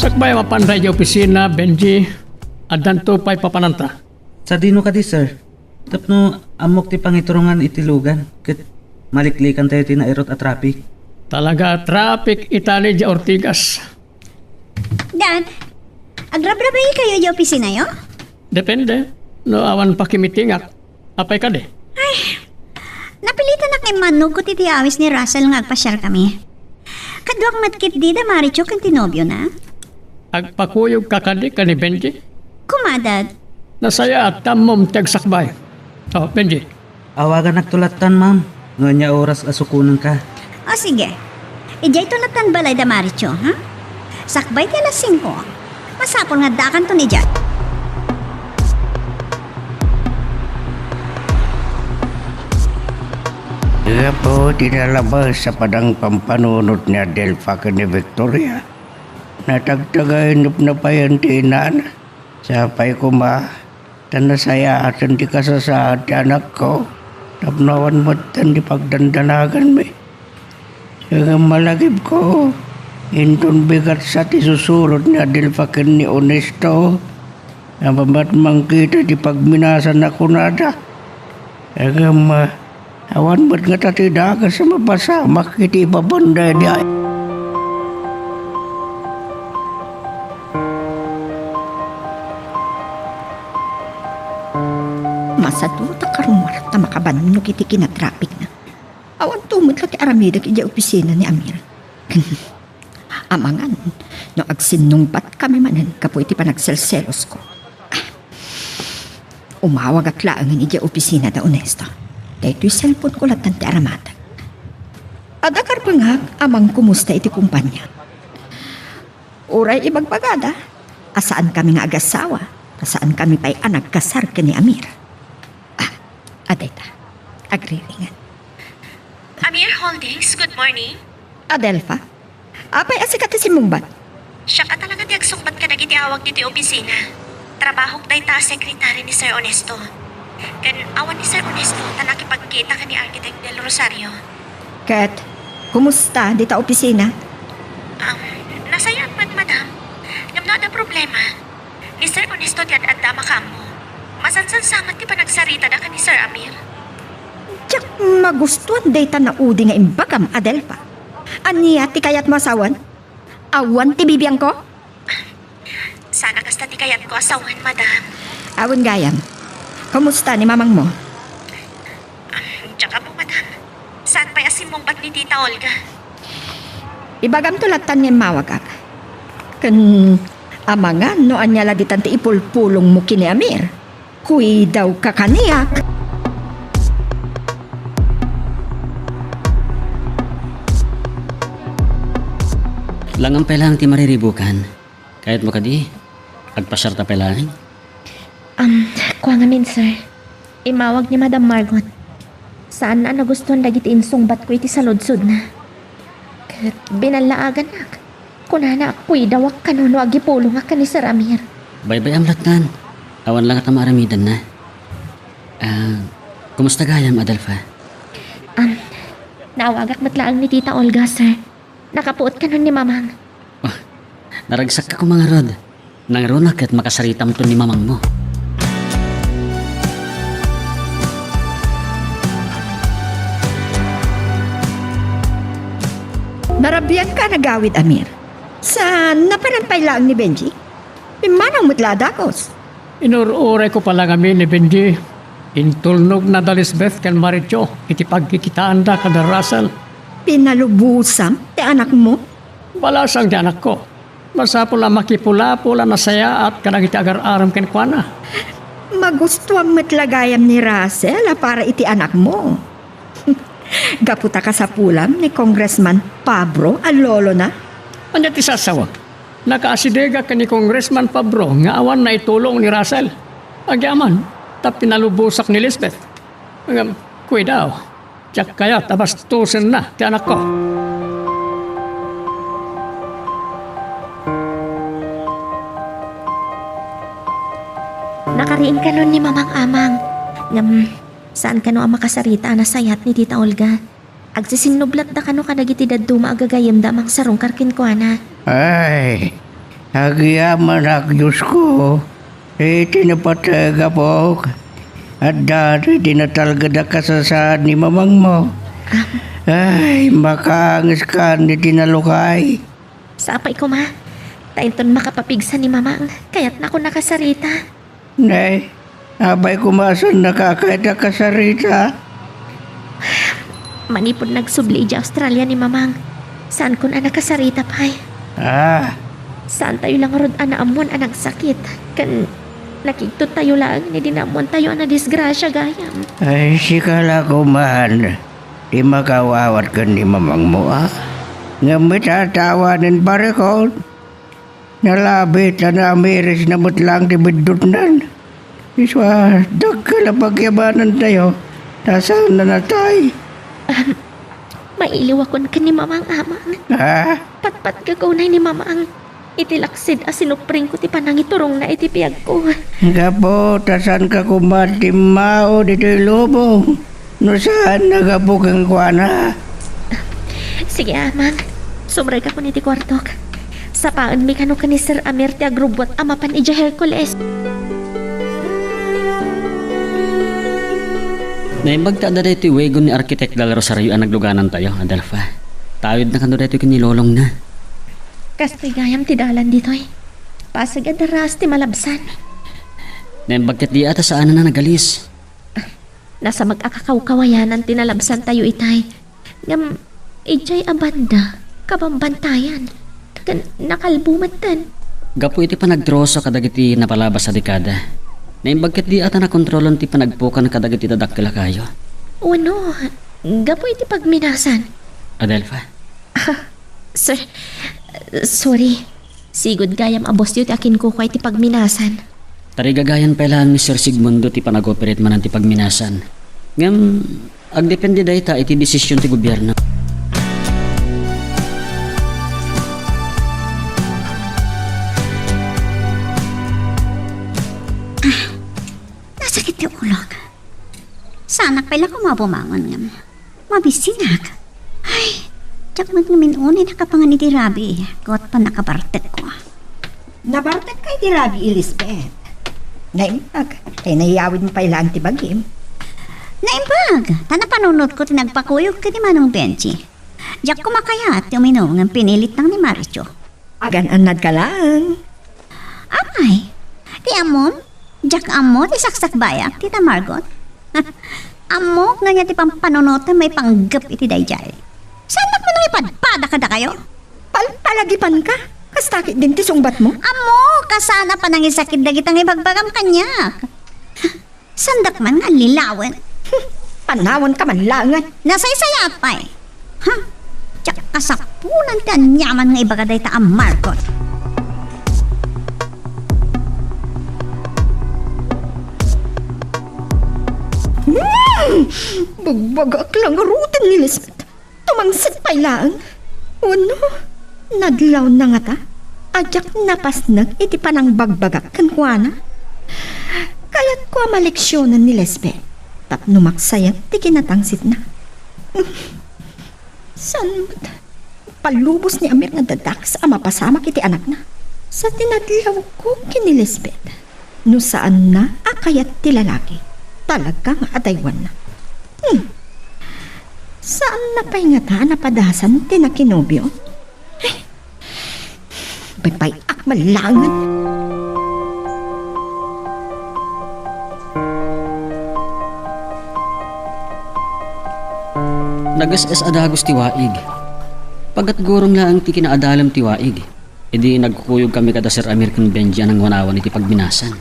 Sakbay a mapanda idiay opisina, Benji, addanto pay papananta. Sadino kadi, sir? Tapno ammok ti pangiturongan iti lugan, ket maliklikantayo ti nairut a traffic. Talaga a traffic itali idiay Ortigas. Dad, agrabrabaykayo idiay opisinayo? Depende. No awan pakimitingak, apay kadi? Ay, napilitanak nga immanogko ti awis ni Russell nga agpasiarkami. Kaduak met ketdi da Maricho ken ti nobiona. Agpakuyogka kadi ken ni Benji? Koma, Dad. Nasayaat ta ammom ti agsakbay. Oh, Benji. Awaganakto lattan, ma'am, no ania oras a sukonenka. O, sige. Idiayto lattan balay da Maricho, ha? Sakbay ti alas singko. Masapul nga addakanton idiay. Gapu ti nalabes a panangpampanunot ni Adelfa ken ni Victoria, natagtagainepna payen ti inana. Sapay koma, ta nasayaaten ti kasasaad ti anakko, tapno awan metten ti pagdandanaganmi. Ngem malagipko, inton bigat sa ti susurot ni Adelfa ken ni Ernesto, a mamatmangkita ti pagminasan a kunada. Ngem, ah, awan met ngata ti dakes a mapasamak iti ibabanda idiay. Masaduta karumar ta makabannog iti kinatrapikna. Awan to met la ti aramidek idiay opisina ni Amir. Amangan, no agsinnungbatkami manen gapu iti panagselselosko. Umawagak laengen idiay opisina da Ernesto. Daytoy cellphone ko lattan ti aramateg. Adda karbengak a mangkumusta iti kumpania. Uray ibagbagada a saankami nga agassawa, ta saankami pay a nagkasar ken ni Amir. Ah, adda ita. Agriringan. Amir Holdings, good morning. Adelfa? Apay a sika ti simmungbat? Siak a talaga ti agsungbat kadagiti awag ditoy opisina. Trabahok dayta a sekretary ni Sir Ernesto. Ken awan ni Sir Ernesto ta nakipagkita ken ni Architect Del Rosario. Ket, kumusta dita opisina? Um, nasayaat met, madam. Ngem no adda problema, ni Sir Ernesto ti ad-adda a makaammo. Masansansamat ti panagsaritada ken ni Sir Amir. Diak magustuan dayta naudi nga imbagam, Adelfa. Ania ti kayatmo a sawen? Awan ti bibiangko? Saan a kasta ti kayatko a sawen, madam. Awan gayam. Kumusta ni mamangmo? Diak ammo, madam. Saan pay a simmungbat ni Tita Olga? Ibagamto lattan nga immawagak. Ken amangan no ania la ditan ti ipulpulongmo ken ni Amir. Kuidawka kaniak. Langan pay laeng ti mariribukan. Kayatmo kadi? Agpasiarta pay laeng? Um, kua ngamin, sir. Immawag ni Madam Margot. Saanna a nagustuan dagiti insungbatko iti saludsodna. Ket binallaagannak. Kunana a kuidawak kano no agipulongak ken ni Sir Amir. Baybay-am lattan. Awan la ngata maaramidenna. Ah, kumusta gayam, Adelfa? Um, naawagak met laeng ni Tita Olga, sir. Nakapuot kanon ni Mamang. Oh, naragsakka koma ngarud. Nangruna ket makasaritamton ni mamangmo. Narabianka a nagawid, Amir. Saan, napanan pay laeng ni Benji? Pimmanaw met la a dakes. Inur-urayko pay la ngamin ni Benji. Intulnogna da Lisbeth ken Maricho iti pagkikitaanda kada Russell. Pinalubosam ti anakmo? Balasang ti anakko. Masapul a makipulapul a nasayaat kadagiti agar-arem kenkuana. Magustuam met la gayam ni Russell a para iti anakmo. Gapu ta kasapulam ni Congressman Pabro a lolona. Ania ti sasawek? Nakaasidegak ken ni Congressman Pabro nga awan naitulong ni Russell. Agyamanen ta pinalubosak ni Lisbeth. Ngem, kuidaw, diak kayat a bastosenna ti anakko. Nakariing kanon ni Mamang Amang. Ngem, saan kano a makasarita a nasayaat ni Tita Olga. Agsisinnublatda kano kadagiti dadduma a gagayyemda a mangsarungkar kenkuana. Ay, agyamanak, Diosko, iti napateg, Apok. Adda ti natalged a kasasaad ni mamangmo. Ah. Ay, makaangeskan iti nalukay. Sapay koma, ta inton makapapigsa ni Mamang, kayatnakon a kasarita. Ne, apay koma a saannaka a kayat a kasarita? Manipud nagsubli idiay Australia ni Mamang, saankon a nakasarita pay. Ah. Saantayo la ngarud a naammoan a nagsakit, ken nakigtottayo laeng idi naammoantayo a nadisgrasia gayam. Ay, sika la koman ti makaawawat ken ni mamangmo, a? Ngem ita, awanen, parekon. Nalabit a naamirisna met laeng ti biddutnan. Isu a dakkel a pagyamanantayo, ta saanna natay. Ahem. Mailiwakon ken ni Mamang Amang. Ha? Patpatgek unay ni Mamang iti laksid a sinupringko ti panangiturongna iti biagko. Gapu ta saanka koma timmao ditoy lubong. No saan a gapu kenkuana. Sige, Amang. Sumrekakon iti kuartok. Sapaenmi kano ken ni Sir Amir ti agrubbuat a mapan idiay Hercules. Naimbag ta adda daytoy wagon ni Architect Del Rosario a nagluganantayo, Adelfa. Tawidna kano daytoy ken ni lolongna. Kastoy gayam ti dalan ditoy. Pasig a darraas ti malabsan. Naimbag ket dia ta saanen a nagalis. Nasamak a kakawkawayanan ti nalabsantayo itay. Ngem, idiay a banda, kabambantayan, ken nakalbo metten. Gapu iti panagtroso kadagiti napalabas a dekada, naimbag ket dia ta nakontrolon ti panagpukan kadagiti dadakkel a kayo. Wenno, gapu iti pagminasan? Adelfa? Ah, sir, sorry. Sigud gayam a bossyo ti akinkukua iti pagminasan. Tarigagayan pay laeng ni Sir Sigmundo ti panag-operate manen ti pagminasan. Ngem, agdepende dayta iti desisyon ti gobierno. Nasakit ti ulok. Saanak pay la koma bumangon ngem mabisinak. Ay, diak met ngamin unay nakapangan iti rabii, ket pannakabartekko. Nabartekka iti rabii, Lisbeth. Naimbag, ta inayawidmo pay laeng ti bagim. Naimbag, ta napanunotko ti nagpakuyog ken ni Manong Benji. Diak koma kayat ti uminum ngem pinilitnang ni Maricho. Agan-annadka laeng. Apay, ti ammom, diak ammo ti saksakbayak, Tita Margot. Ammok no ania ti pampanunotem maipanggep iti daydiay. Saannak man nga ipadpada kadakayo? Palpalagipanka? Kasta ketdin ti sungbatmo? Ammok a saan a panangisakit dagita nga ibagbagam kaniak. Saandak man nga allilawen. Panawanka man laengen. Nasaysayat pay. Ha? Diak kasapulan ti aniaman nga ibaga dayta a Margot. Hmm! Bagbagak la ngaruden ni Lisbeth. Tumangsit pay laeng. Wenno, nadlawna ngata a diak napasnek iti panangbagbagak kenkuana. Kayatko a maleksionen ni Lisbeth tapno maksayen ti kinatangsitna. Saan met palubos ni Amir nga dadakes a mapasamak iti anakna? Sa tinadlawko ken ni Lisbeth, no saanna a kayat ti lalaki, talaga nga adaywanna. Hmm. Saanna pay ngata a napadasan ti nakinobio? Ay, baybay-ak man laengen. Nages-es a dagus ti waig. Paggatgurong laeng ti kinaadalem ti waig. Idi nagkukuyogkami kada Sir Amir ken Benji a nangwanawan iti pagminasan.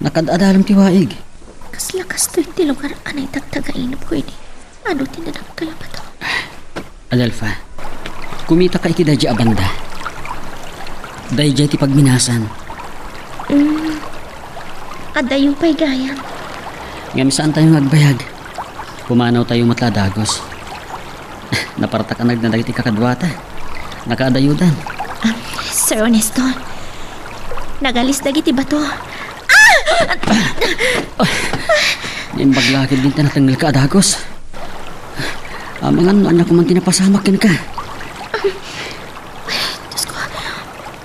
Nakaad-adalem ti waig. Kasla kastoy ti lugar a naitagtagainepko idi adu ti nadakkel a bato. Adelfa, kumitaka iti daydiay a banda. Daydiay ti pagminasan. Mm. Adayo pay gayam. Ngem saantayo nga agbayag. Pumanawtayo met la a dagus. Napartakanagna dagiti kakaduata. Nakaadayodan. Ah, Sir Ernesto, nagalis dagiti bato. Naimbag la ketdin ta natengngelka a dagus. Amangan no ania koma ti napasamak kenka. Diosko,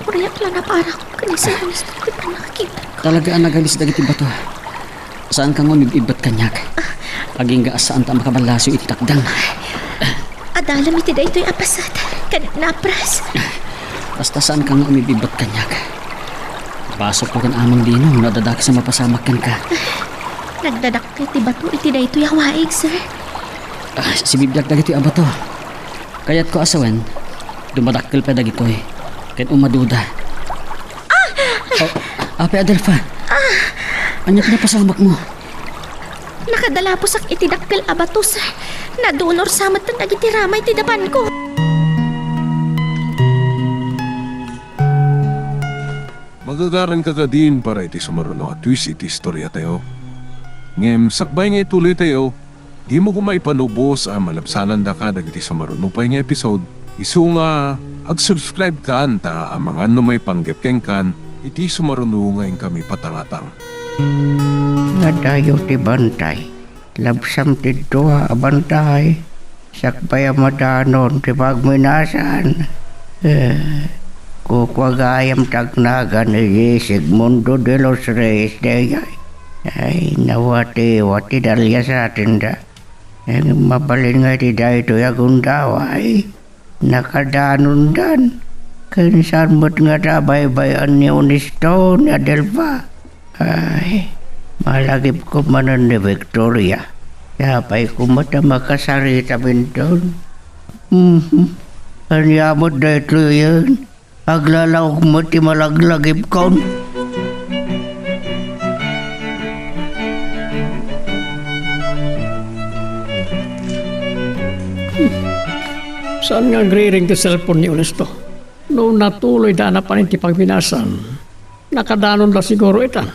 uray ak la naparak ken ni Sir Ernesto iti pannakakitak. Talaga a nagalis dagiti bato. Saanka nga umib-ibbet kaniak. Agingga a saanta a makaballasiw iti takdang. Adalem iti daytoy a paset ken napras. Basta saanka nga umib-ibbet kaniak. Basol ken Amang Dino no adda dakes a mapasamak kenka. Nagdadakkel ti bato iti daytoy a waig, sir. Ah, sibibiag dagitoy a bato. Kayatko a sawen, dumadakkel pay dagitoy ket umaduda. Ah! Oh, Ape Adelfa. Ah! Ania ti napasamakmo? Nakadalaposak iti dakkel a bato, sir. Nadunor sa met dagiti ramay ti dapanko. Magagaranka kadin para iti sumaruno a twist iti istoriatayo. Ngem sakbay nga ituloytayo, dimo koma ipanubos a malabsanandaka dagiti sumaruno pay nga episode. Isu nga, ag-subscribe kan ta amangan no maipanggep kenkan iti sumaruno nga inkami patangatang. Nadayo ti bantay. Labsam ti dua a bantay. Sakbay a madanon ti pagminasan. Eh, kukua gayam ti agnagan idi Sigmundo de los Reyes dayay. Ay, nawatiwat ti dalias a tinda. Ngem mabalin nga iti daytoy a gundaway, nakadanondan. Ken saan met ngata a baybay-an ni Honesto, ni Adelfa. Ay, malagipko manen ni Victoria. Apay koma ta makasaritaminton. Mhm. Ania met daytoyen? Aglalaok met ti malaglagipkon. Saan nga agriring ti cellphone ni Honesto? No natuloyda a napan iti pagminasan, nakadanonda siguro itan.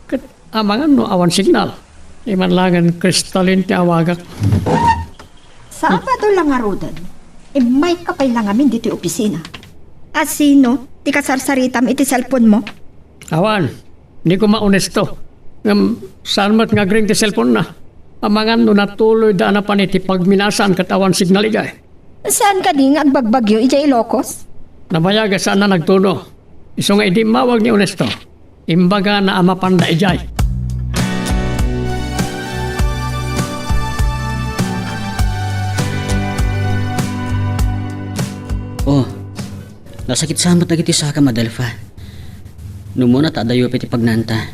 Ket amangan no awan signal. Di man laengen Crystalline ti awagak. Sabado la ngaruden, immayka pay la ngamin ditoy opisina. A sino ti kasarsaritam iti cellphone mo? Awan, ni koma Honesto. Ngem saan met nga agring ti cellphone na. Amangan no natuloyda a napan iti pagminasan ket awan signal idiay. Saan kadi nga agbagbagyo idiay Ilocos? Nabayag a saanna nagtuno. Isu nga idi immawag ni Honesto, imbagana a mapanda idiay. Oh, nasakit sa met dagiti sakam, Adelfa. No umuna ta adayo pay ti pagnanta.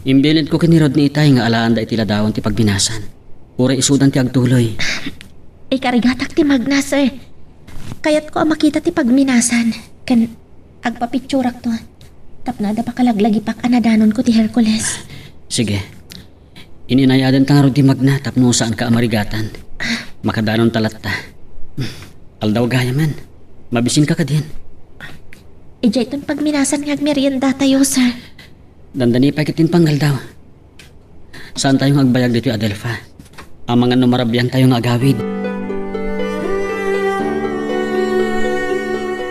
Imbilinko ken ni Rodney itay nga alaanda iti ladawan ti pagminasan. Uray isudan ti agtuloy. Ikarigatak ti magna, sir. Kayatko a makita ti pagminasan. Ken agpapitsurakto. Tapno adda pakalaglagipak a nadanonko ti Hercules. Sige. Ininayadenta ngarud ti magna tapno saanka a marigatan. Makadanonta latta. Aldaw gayamen. Mabisinka kadin. Idiayton pagminasan nga agmeriendatayo, sir. Dandani pay ket ti pangaldaw. Saantayo nga agbayag ditoy, Adelfa. Amangan no marabiantayo nga agawid.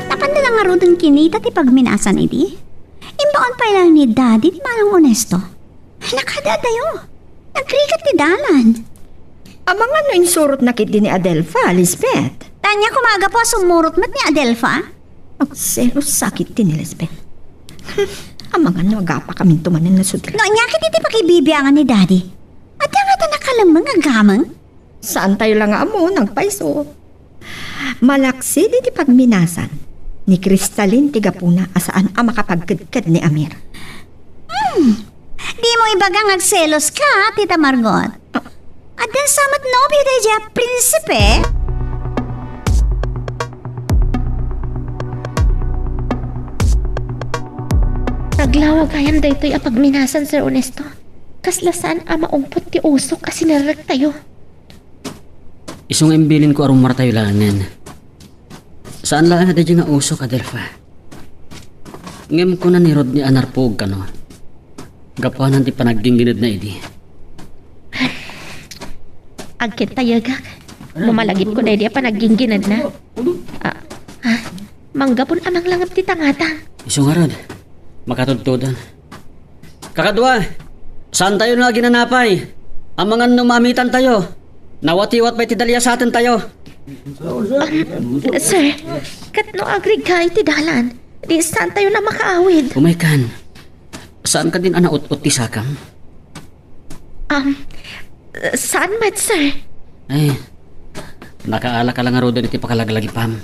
Napanda la ngaruden kinita ti pagminasan idi. Imbaon pay laeng ni Daddy ti Manong Honesto. Ay, nakada adayo. Nagrigat ti dalan. Amangan no insurotna ketdi ni Adelfa, Lisbeth. Ania koma a gapu a sumurot met ni Adelfa? Agselos sakit ti ni Lisbeth. Amangan no agapakaminto manen nga sudra. No ania ketdi ti pakibibiangan ni Daddy? Adda ngata nakalemmeng a gameng? Saantayo la nga ammo, nagpayso. Malaksid iti pagminasan, ni Crystalline ti gapuna a saan a makapagkedked ni Amir. Hmm. Dimo ibaga nga agseloska, Tita Margot. Ah. Addan sa met nobio daydiay a prinsipe? Naglawa gayam daytoy a pagminasan, Sir Ernesto. Kasla saan a maungpot ti usok a sinerrektayo. Isu nga imbilinko a rumartayo laengen. Saan laeng a daydiay nga usok, Adelfa. Ngem kuna ni Rodney a narpuog kano. Gapuanan ti panaggingginedna idi. Agkentayegak no malagipko daydi a panaggingginedna. Ah, ah, manggapon a manglangep ti tangatang. Isu ngarud, makatudtodon. Kakadua, saantayo nga aginanapay? Amangan no maamitantayo. Nawatiwat pay ti daliasatentayo. Um, sir, ket no agrigga iti dalan, di saantayo a makaawid. Umaykan. Saan kadin a naut-ot ti sakam? Um, saan met, sir? Ay, nakaalaka la ngaruden iti pakalaglagipam.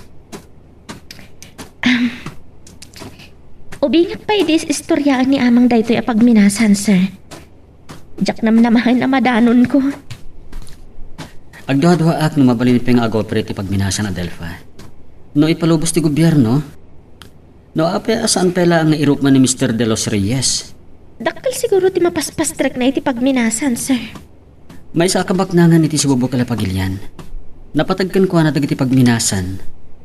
Um, ubingak pay idi istoryaen ni Amang daytoy a pagminasan, sir. Diak namnamaen a madanonko. Agduaduaak no mabalin pay nga agawid ti pagminasan, Adelfa. No ipalubos ti gobierno, no apay a saan pay laeng nga irukman ni Mister De Los Reyes? Dakkel siguro ti mapaspastrekna iti pagminasan, sir. Maysa a kabaknangan iti sibubukel a pagilian. Napateg kenkuana dagiti pagminasan,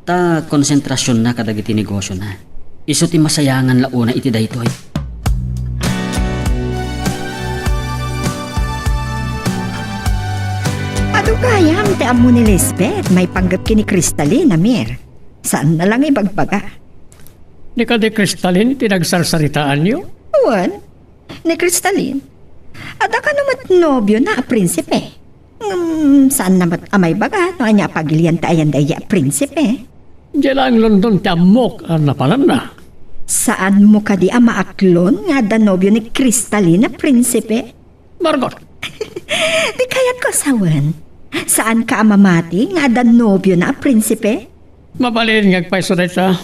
ta konsentrasionna kadagiti negosiona. Isu ti masayangan la una iti daytoy. Adu gayam ti ammo ni Lisbeth maipanggep ken ni Crystalline, Amir. Saanna la nga ibagbaga. Di kadi Crystalline ti nagsarsaritaanyo? Wen, ni Crystalline. Adda kano met nobiona a prinsipe. Ngem saanna met a maibaga no ania a pagilian ti ayan daydiay a prinsipe. Diay laeng London ti ammok a napananna. Saanmo kadi a maaklon nga adda nobio ni Crystalline a prinsipe? Margot. Di kayatko a sawen. Saanka a mamati nga adda nobiona a prinsipe? Mabalin nga agpayso dayta.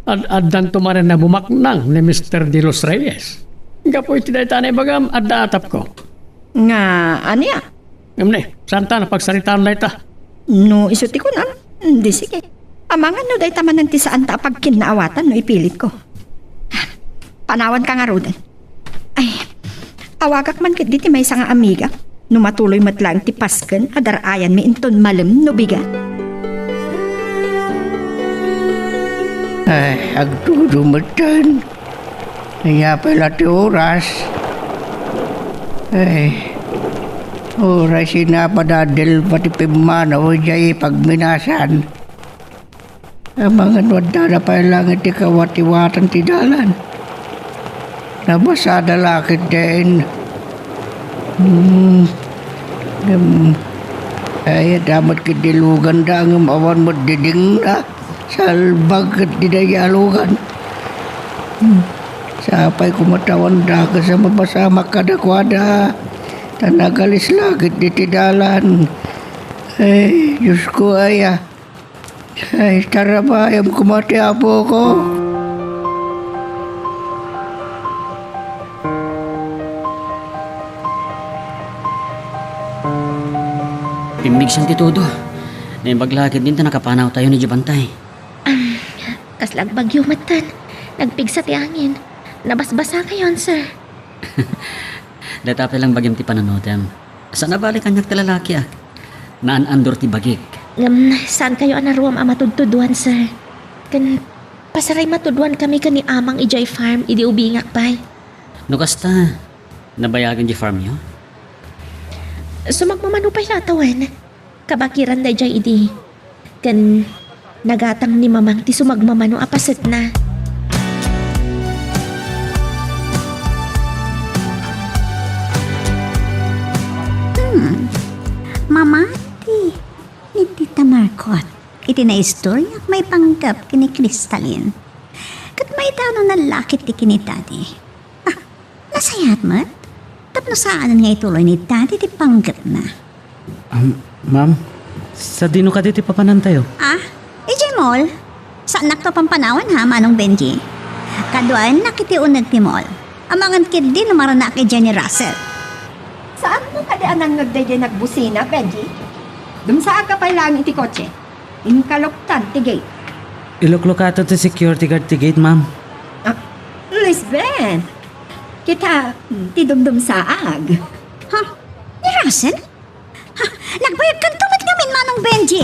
Ad-addanto manen a bumaknang ni Mister De Los Reyes. Gapu iti dayta a naibagam, adda atapko. Nga ania? Ngem ne, saanta a pagsaritaan dayta? No isu ti kunam, di sige. Amangan no dayta manen ti saanta a pagkinnaawatan no ipilitko. Panawanka ngaruden. Ay, awagak man ketdi ti maysa nga amiga. No matuloy met laeng ti pasken a dar-ayanmi inton malem no bigat. Ay, agtudo metten. Ania pay la ti oras? Ay, oras, sinapada Adelfa ti pimmanaw idiay pagminasan. Amangan no addada pay laeng iti kawatiwatan ti dalan. Nabasada la ketdin. Hmm. Ngem, ay, adda met ketdi luganda, ngem awan met didingna. Salbag ketdi daydiay a lugan. Hmm. Sapay koma ta awan dakes a mapasamak kadakuada. Ta nagalis la ketdi ti dalan. Ay, Diosko, aya. Ay, tarabayam koma ti apoko. Pimmigsan ti todo. Naimbag la ketdin ta nakapanawtayon idiay bantay. Am, kasla agbagyo metten. Nagpigsa ti angin. Nabasbasakayon, sir. Dayta pay la bagim ti panunotem. Saan a bale kaniak ti lalakiak. Naan-andor ti bagik. Ngem, saankayo a naruam a matudtuduan, sir. Ken, pasaray matudwan kami ken ni Amang idiay farm idi ubingak pay. No kasta, nabayagen diay farmyo? Sumagmamano pay la tawen. Kabakiran daydiay idi. Ken nagatang ni Mamang ti sumagmamano a pasetna. Hmm. Mamati ni Tita Marcot iti naistoryak maipanggep ken ni Cristalin. Ket maitano nalakit ti ken ni Daddy. Ah, nasayaat met? Tapno saanen nga ituloy ni Daddy ti panggepna. Am, ma'am, sadino kadi ti papanantayo? Ah, idiay mall. Saannakto a pampanawan ha, Manong Benji. Kaduaennak iti uneg ti mall. Amangan ketdi no maranaak idiay ni Russell. Saanmo kadi a nangngeg daydiay nagbusina, Benji? Dumsaagka pay laeng iti kotse. Inka luktan ti gate. Iluklukato ti security guard ti gate, ma'am. Ah, Lisbeth! Kita, mm, ti dumdumsaag. Ha? Ni Russell? Ha? Nagbayagkanto met ngamin, Manong Benji!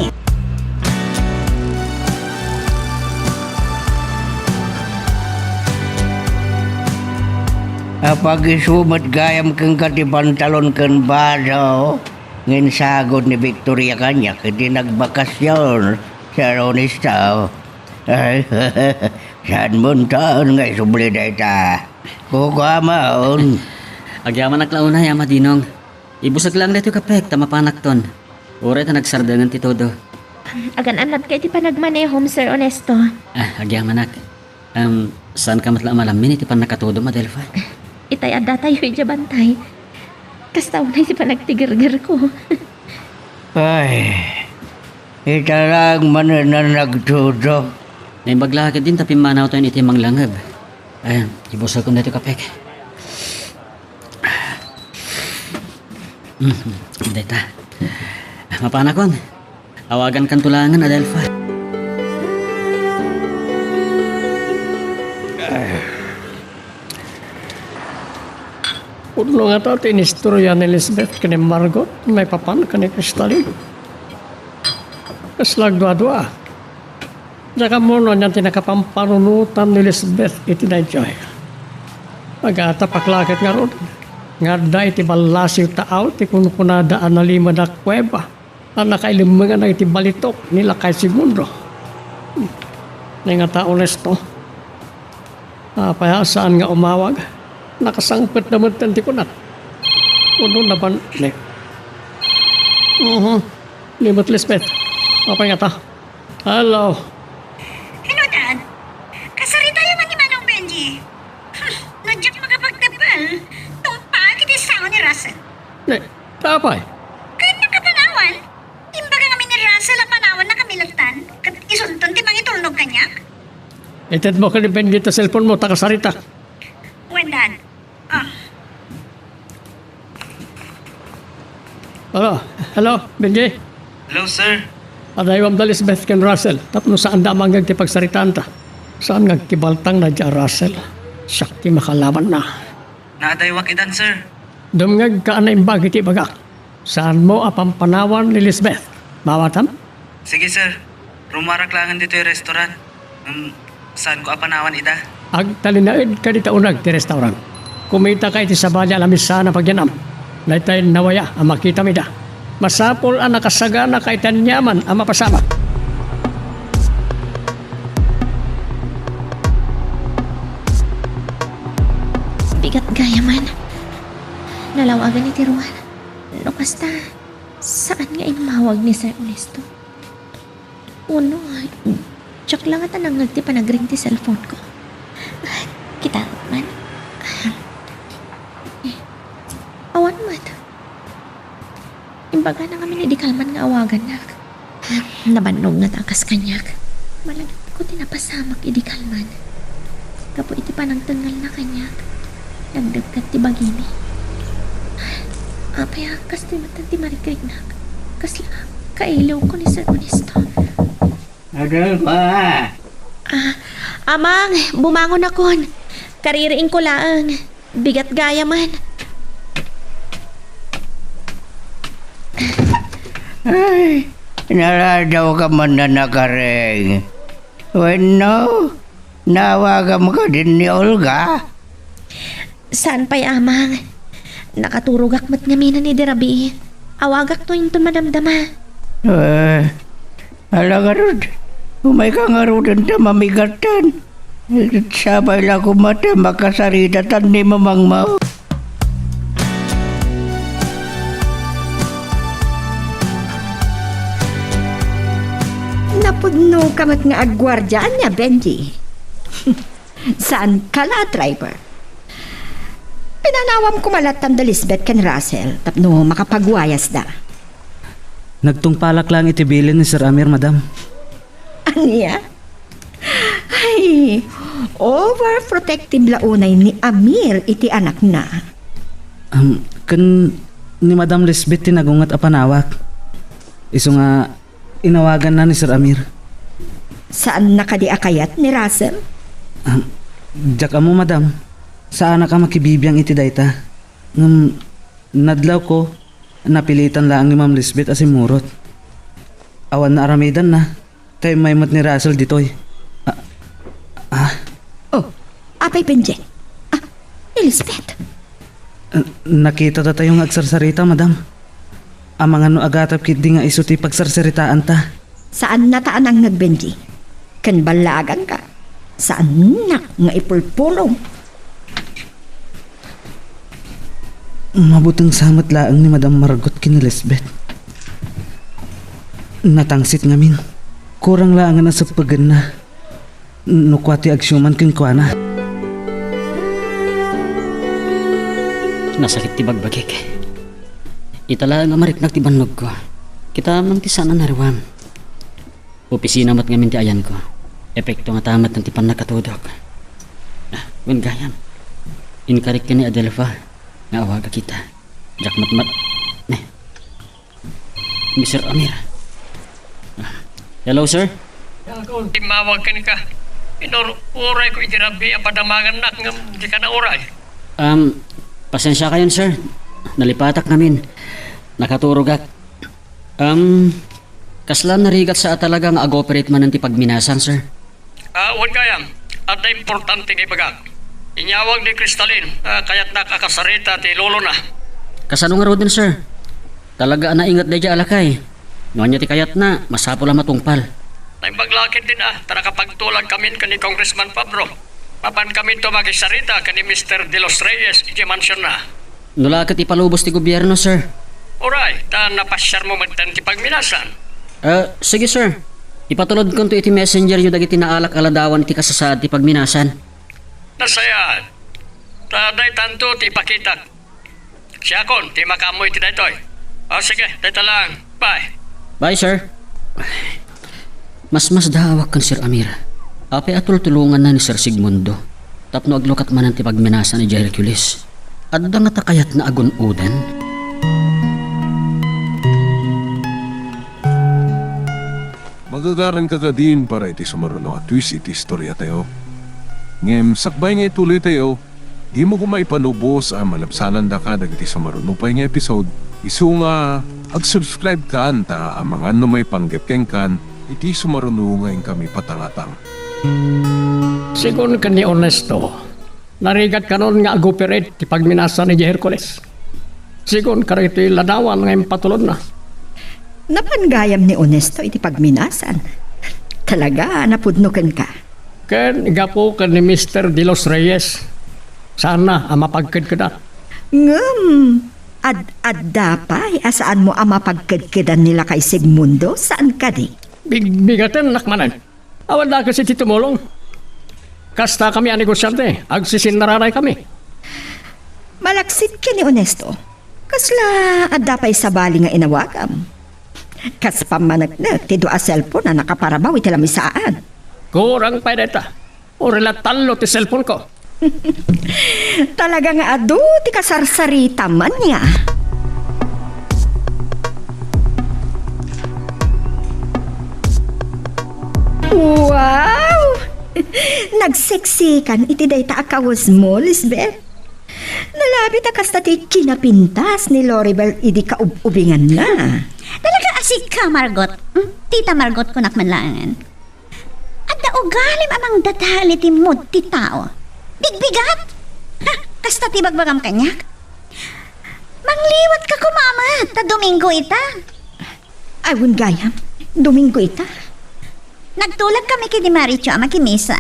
Apag-isu met gayam kenka ti pantalon ken baso nga insagod ni Victoria kaniak idi nagbakasyon, Sir Ernesto. Ay, saanmonton nga isubli dayta? Kukuamon. Agyamanak la unay, Ama Dinong. Ibusek laeng daytoy kapek ta mapanakton. Uray ta nagsardengen ti todo. Agan-annadka iti panagmanehom, Sir Ernesto. Ah, agyamanak. Em, saanka met la a malammin iti pannakatudom, Adelfa? Itay addatayo idiay bantay. Kasta unay ti panagtigergerko. Ay, ita laeng manen a nagtudo. Naimbag la ketdin ta pimmanawtayon iti manglangeb. Ay, ibusekon daytoy kapek. Mm, dayta. Mapanakon. Awagankanto laengen, Adelfa. Pudno ngata ti inistorya ni Lisbeth ken ni Margot maipapan ken ni Cristalin. Kasla agduadua. Diak ammo no anian ti nakapampanunotan ni Lisbeth iti daydiay. Agatapak la ket ngarud nga adda iti ballasiw taaw ti kunkunada a nalimed a kuweba a nakailemmengana iti balitok ni Lakay Segundo. Hmm. Nay ngata, Ernesto. Apay a saan nga umawag? Nakasangpetda metten ti kunat. Uno naban-, ne. Mhm. Ni met Lisbeth. Apay ngata? Hello. Hello, Dad. Kasaritayo man ni Manong Benji. Hmm, no diak makapagtepel, tungpaak iti sao ni Russell. Ne, apay? Ket nakapanawan. Imbaga ngamin ni Russell a panawanna kami lattan, ket isunton ti mangitulnog kaniak. Itedmo ken ni Benji ti cellphone mo, ta kasaritak. Wen, Dad. Ah. Hello? Hello, Benji? Hello, sir. Adaywam da Lisbeth ken Russell, tapno saanda a mangngeg ti pagsaritaanta. Saan nga agkibaltangna dia Russell? Siak ti makalabanna. Naadaywak itan, sir. Dumngegka a naimbag iti ibagak. Saanmo a pampanawan ni Lisbeth. Mawatam? Sige, sir. Rumarak laengen ditoy restaurant. Ngem, Saanko a panawan ida? Agtalinaedka dita uneg ti restaurant. Kumitaka iti sabali a lamisa a napagian-am. Daytay nawaya a makitam ida. Masapul a nakasaganaka iti aniaman a mapasamak. Bigat gayam a nalawagan iti ruar. No kasta, saan nga immawag ni Sir Ernesto? Uno, diak la ngata nangngeg ti panagring ti cellphone-ko. Kita man. Awan met. Imbagana ngamin idi kalman nga awagannak. Nabannog ngata a kas kaniak. Malagipko ti napasamak idi kalman. Gapu iti panangtengngelna kaniak, nagdepket ti bagimi. Apay a kastoy met ti marigrignak? Kasla kailiwko ni Sir Ernesto. Adelfa! Ah, Amang, bumangonakon. Kaririingko laeng. Bigat gayam a. Ay, naradawka man a nakaring. Wenno, naawaganka din ni Olga? Saan pay, Amang. Nakaturogak met ngamin idi rabii. Awagakto inton madamdama. Eh, ala ngarud, umayka ngaruden ta mamigatan. Sapay la koma ta makasaritatan ni mamangmo. Napudnoka met nga agguardia, ania, Benji? Saanka la a driver. Pinanawam koma lattan da Lisbeth ken Russell tapno makapagwayasda. Nagtungpalak laeng iti bilin ni Sir Amir, madam. Ania? Ay, overprotective la unay ni Amir iti anakna. Um, ken ni Madam Lisbeth ti nagunget a panawak. Isu nga inawaganna ni Sir Amir. Saanna kadi a kayat ni Russell? Um, diak ammo, madam. Saanak a makibibiang iti dayta. Ngem nadlawko, napilitan laeng ni Ma'am Lisbeth a simmurot. Awan naaramidanna. Ta immay met ni Russell ditoy. Ah, ah. Oh, apay, Benjing? Ah, Elizabeth. Ah, nakita datayo nga agsarsarita, madam. Amangan no agatap ketdi nga isu ti pagsarsaritaanta. Saannata a nangngeg, Benji. Ken ballaaganka, saannak nga ipulpulong. Mabuteng sa met laeng ni Madam Margot ken ni Lisbeth. Natangsit ngamin. Kurang laengen a seppegenna no kua ti agsiuman kenkuana. Nasakit ti bagbagik. Ita laeng a mariknak ti bannogko. Kita man ti saan a nariwam. Opisina met ngamin ti ayanko. Epekto ngata met ti pannakatudok. Ah, wen gayam. Inkarik ken ni Adelfa nga awagak ita. Diak met mat-, ne. Mister Amir. Ah, hello, sir. Timmawag kenka. Inur-, urayko iti rabii a padamangannak ngem dika nauray. Um, pasensiakayon, sir. Nalipatak ngamin. Nakaturogak. Um, kasla narigat sa a talaga nga ag-operate manen ti pagminasan, sir? Ah, wen gayam, adda importante nga ibagak. Inyawag ni Crystalline, ah, kayatnak a kasarita ti lolona. Kasano ngaruden, sir? Talaga a nainget daydiay a lakay. No ania ti kayatna, masapul a matungpal. Naimbag la ketdin a, ta nakapagtulag kamin ken ni Congressman Pablo. Mapan kaminto makisarita ken ni Mister De Los Reyes idiay mansionna. No la ket ipalubos ti gobierno, sir. Uray, ta napasiarmo metten ti pagminasan. Ah, sige, sir. Ipatulodkonto iti messengeryo dagiti naalak a ladawan iti kasasaad ti pagminasan. Nasayaat. Ta daytanto ti ipakitak. Siakon ti makaammo iti daytoy. O, sige, dayta lang. Bye. Bye, sir. Masmasdaawak ken Sir Amir. Apay a tultulonganna ni Sir Sigmundo tapno aglukat manen ti pagminasan idiay Hercules? Adda ngata kayatna a gun-oden? Magagaranka kadin para iti sumaruno a twist iti istoriatayo. Ngem sakbay nga ituloytayo, dimo koma ipalubos a malabsanandaka dagiti sumaruno pay nga episode, isu nga ag-subscribe kan ta amangan no maipanggep kenkan iti sumaruno nga inkami patangatang. Sigun ken ni Ernesto, narigat kanon nga agoperate ti pagminasan idiay Hercules. Sigun kadagitoy ladawan nga impatulodna. Napan gayam ni Ernesto iti pagminasan. Talaga, napudno kenka. Ken gapu ken ni Mister De Los Reyes, saanna a mapagkedkedan. Ngem, ad-, adda pay a saanmo a mapagkedkedan ni lakay Sigmundo, saan kadi? Bigbigatennak manen. Awan dakes iti tumulong. Kastakami a negosiante, agsisinnaranay kami. Malaksid ken ni Ernesto, kasla adda pay sabali nga inawagam? Kas pammaneknek ti dua a cellphone a nakaparabaw iti lamisaan. Kurang pay dayta. Uray la tallo ti cellphone ko. Talaga nga adu ti kasarsaritaem ania. Wow! Nagseksikan iti dayta a kawesmo, Lisbeth. Nalabit a kasta ti kinapintas ni Loribel idi kaub-ubinganna. Talaga a sika, Margot. Hmm? Tita Margot, kunak man laengen. Adda ugalim a mangdadael iti mood ti tao. Bigbigat! Ha, kasta ti bagbagam kaniak? Mangliwatka koma met ta Domingo ita. Ay, wen gayam, Domingo ita. Nagtulagkami ken ni Maricho a makimisa.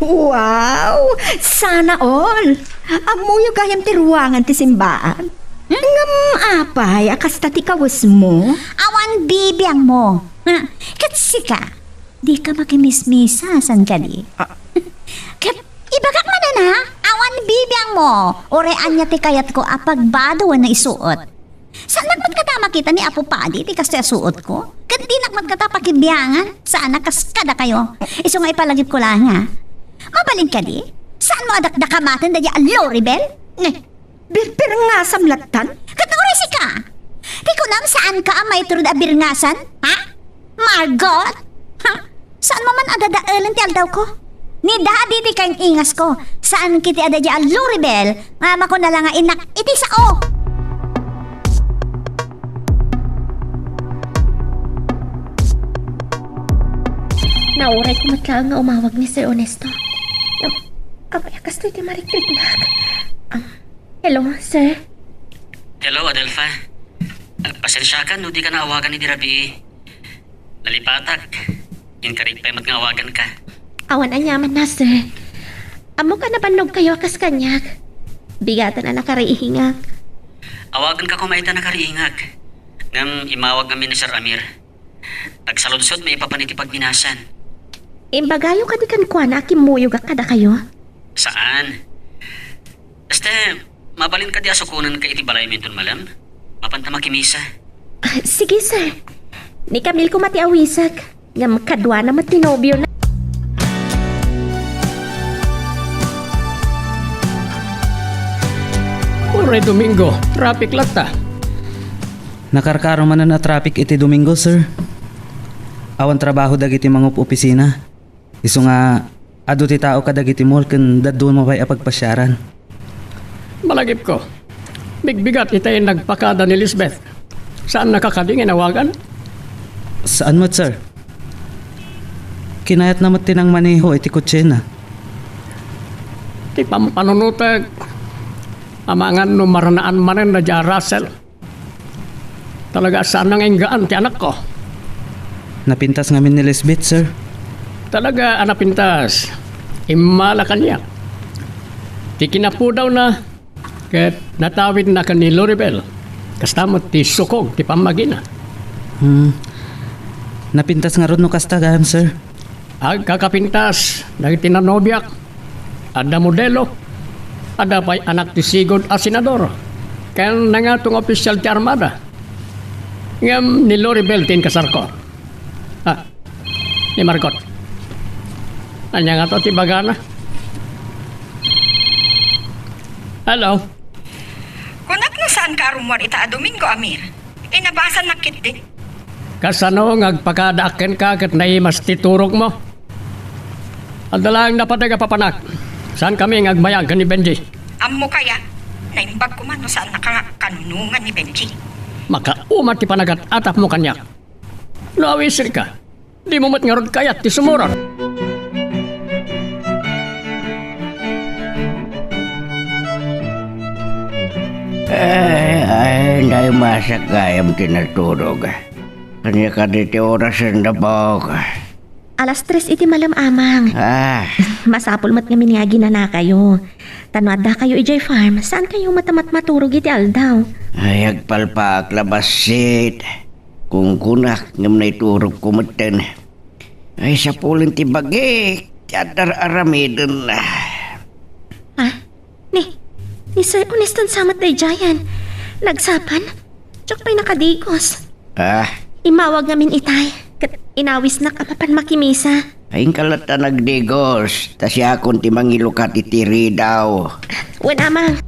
Wow! Sana all! Ammoyo gayam ti ruangan ti simbaan. Hmm? Ngem apay a kasta ti kawesmo? Awan bibiangmo. Ha? Ket sika, dika makimismisa, saan kadi? Ah. Ket ibagak manen, ha? Awan bibiangmo. Uray ania ti kayatko a pagbado wenno isuot. Saanak met kata a makita ni Apo Padi ti kastoy a suotko? Ket dinak met kata pakibiangan. Saan a kas kadakayo. Isu nga ipalagipko laeng, ha? Mabalin kadi? Saanmo a dakdakamaten daydiay a Loribel? Ne, Birbirengasam lattan? Ket uray sika, ti kunam saanka a maiturod a birngasan? Ha? Margot? Ha? Saanmo man a dadaelen ti aldawko? Ni Daddy ti kain-ingasko. Saan ketdi a daydiay a Loribel nga makuna la nga innak iti sao? Naurayko met laeng nga umawag ni Sir Ernesto. Am-, apay a kastoy ti marikritnak? Am, Hello, sir. Hello, Adelfa. Ah, pasensiakan no dika naawagan idi rabii. Nalipatak. Inkarik pay met nga awaganka. Awan aniamanna, sir. Ammok a nabannogkayo a kas kaniak. Bigaten a nakariingak. Awaganka koma ita nakariingak. Ngem immawag ngamin ni Sir Amir. Agsaludsod maipapan iti pagminasan. Imbagayo kadi kenkuana a kimmuyogak kadakayo? Saan. Este, mabalin kadi a sukonenka iti balaymi inton malem? Mapanta makimisa. Ah, sige, sir. Ni Camille koma ti awisek. Ngem kaduana met ti nobiona. Uray Domingo, traffic latta. Nakarkaro manen a traffic iti Domingo, sir. Awan trabaho dagiti mangup-opisina. Isu nga adu ti tao kadagiti mall ken dadduma pay a pagpasiaran. Malagipko, bigbigat itay nagpakada ni Lisbeth. Saannaka kadi nga inawagan? Saan met, sir. Kinayatna met ti nangmaneho iti kotsena. Ti pampanunotek, amangan no maranaan manen daydiay a Russell. Talaga a saan nga inggaan ti anakko. Napintas ngamin ni Lisbeth, sir. Talaga a napintas. Immala kaniak. Ti kinapudawna, ket natawidna ken ni Loribel. Kasta met ti sukog ti pammagina. Hmm. Napintas ngarud no kasta gayam, sir. Agkakapintas dagiti nanobiak. Adda modelo. Adda pay anak ti sigud a senador ken nangato nga opisyal ti armada. Ngem ni Loribel ti inkasarko. Ah, ni Margot. Ania ngato ti bagana? Hello? Kunak no saanka a rummuar ita a Domingo, Amir. Inabasannak ketdi. Kasano nga agpakadaak kenka ket naimas ti turogmo? Adda laeng napateg a papanak. Saankami nga agbayag ken ni Benji. Ammo kaya, naimbag koma no saannaka nga kanunongan ni Benji. Makauma ti panagat-atapmo kaniak. No awisenka, dimo met ngarud kayat ti sumuron. Ay, ay, naimasak gayam ti naturog. Ania kadi ti orasen da, Bok? Alas tres iti malem, Amang. Ah. Masapul met ngamin nga aginanakayo. Ta no addakayo idiay farm, saankayo met a matmaturog iti aldaw. Ay, agpalpaak la bassit. Kungkunak ngem naiturogko metten. Ay, sapulen ti bagik ti adda ar-aramiden. Ha? Ni, ni Sir Honesto sa met daydiayen. Nagsapan? Diak pay nakadigos. Ah? Immawag ngamin itay, ket inawisnak a mapan makimisa. Ay, inka latta nagdigos, ta siakon ti mangilukat iti ridaw. Wen, Amang.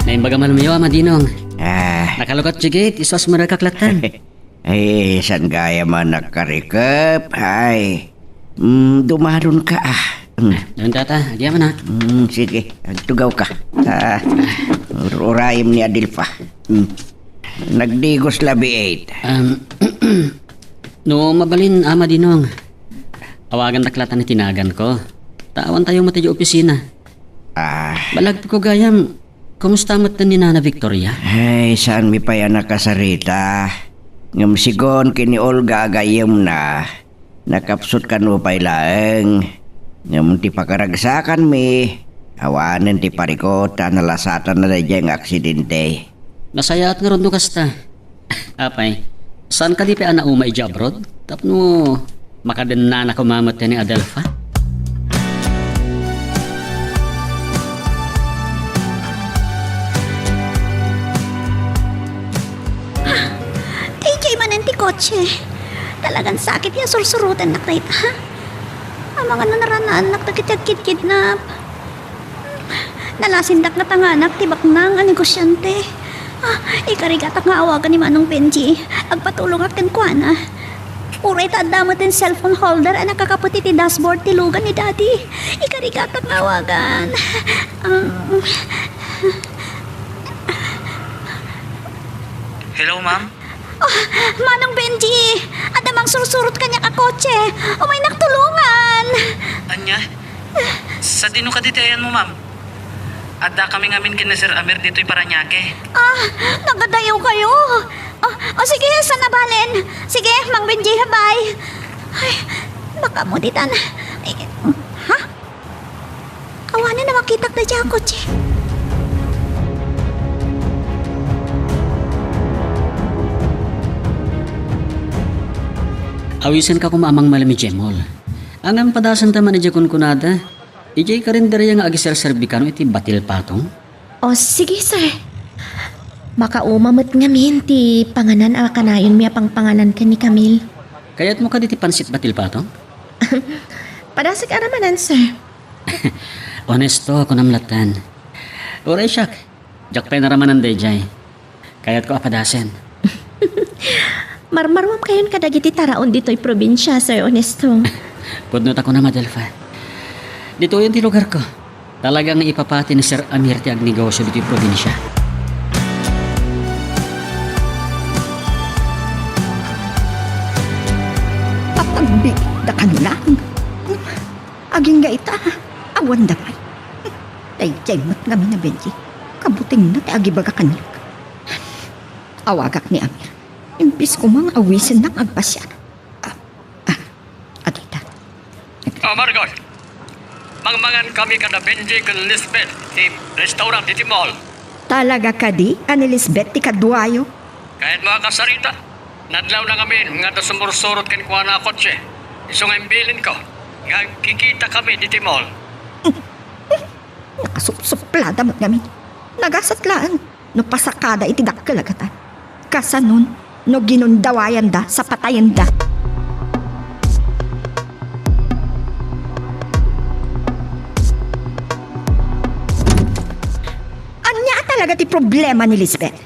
Naimbag a malem, Ama Dinong. Ah. Nakalukat, Jigit, isu a sumrekak latta. Ay, saan gayam a nakarikep? Ay, mm, dumaron ka, ah. Mm. Noon, Tata, adi man, ah. Mm, sige, agtugaw ka. Ah, ur-, urayem ni Adelfa. Mm. Nagdigos la biit. Um, no mabalin, Ama Dinong, awagandak latta ni tinaganko. Ta awantayo met idiay opisina. Ah. Balagtko gayam, kumusta met ni Nana Victoria? Ay, saanmi pay a nakasarita. Ngem sigun ken ni Olga a gayyemna, nakapsut kano pay laeng. Ngem ti pakaragsakanmi, awanen ti parikut ta nalasatanna daydiay nga aksidente. Nasayaat ngarud no kasta. Apay, saan kadi pay a nauma idiay abroad? Tapno makadennana koma met ni Adelfa? Daydiay manen ti kotse. Talagan sakit ya sursurutannak dayta, ha? Amangan no naranaannak dagiti agkidkidnap. Nalasindak nga tanganak ti baknang a negosiante. Ah, ikarigatak nga awagan ni Manong Benji. Agpatulongak kenkuana. Uray ta adda met ti cellphone holder a nakakaput iti dashboard ti lugan ni Daddy. Ikarigatak nga awagan. Ah. Hello, ma'am? Oh, Manong Benji! Adda mangsursurot kaniak a kotse! Umaynak tulongan! Ania? Sadino kadi ti ayanmo, ma'am? Addakami ngamin ken ni Sir Amir ditoy Parañaque. Ah, nagadayo kayo? Oh, oh, sige, saan a balen? Sige, Mang Benji, bye! Ay, makamuditan. Ay, ha? Awanen a makitak daydiay a kotse. Awisenka koma a mangmalem idiay mall. Ngem padasenta man idiay kunkunada, idiay karinderya nga agiserserbi kano iti batil patong? O, sige, sir. Makauma met ngamin ti panganan a kanayonmi a pangpanganan ken ni Camille. Kayatmo kadi ti pansit batil patong? Padasek a ramanan, sir. Honesto, kunam lattan. Uray siak, diak pay naramanan daydiay. Kayatko a padasen. Marmaruam kayon kadagiti taraon ditoy probinsia, Sir Honesto. Pudno ta kunam, Adelfa. Ditoyen ti lugarko. Talaga nga ipapati ni Sir Amir ti agnegosio ditoy probinsia. Apagbiit da kaniak. Agingga ita, awan da pay. Daydiay met ngamin a Benji, kabutingna ti agibaga kaniak. Awagak ni Amir. Imbis koma nga awisennak nga agpasiar. Ah, ah, adda ita. Ah, Marcos, mangmangan kami kada Benji ken Lisbeth ti restaurant iti mall. Talaga kadi a ni Lisbeth ti kaduayo? Kayatmo a kasarita? Nadlawna ngamin nga adda sumursurot kenkuana a kotse. Isu nga imbilinko nga agkikita kami ditoy mall. Nakasupsuplada met ngamin. Nagasat laeng no pasakada iti dakkel a gatad. Kasanon no ginundawayanda sa patayenda. Ania a talaga ti problema ni Lisbeth?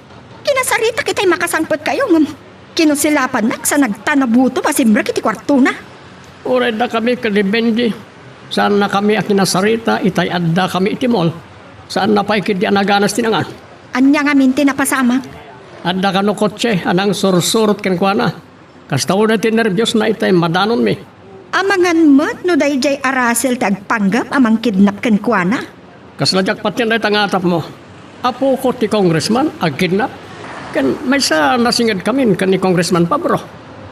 Kinasaritak itay makasangpetkayo, ngem kinuselapannak sa nagtanabutom a simrek iti kuartona. Uray dakami ken ni Benji, saannakami a kinasarita itay addakami iti mall. Saanna pay ketdi a naganas ti nangan. Ania ngamin ti napasamak? Adda kano kotse a nangsursurot kenkuana. Kasta unay ti nerbiosna itay madanonmi. Amangan met no daydiay a Russell ti agpanggep a mangkidnap kenkuana. Kasla diak patien dayta nga atapmo. Apoko ti congressman, agkidnap. Ken maysa nasingedkamin ken ni Congressman Pabro.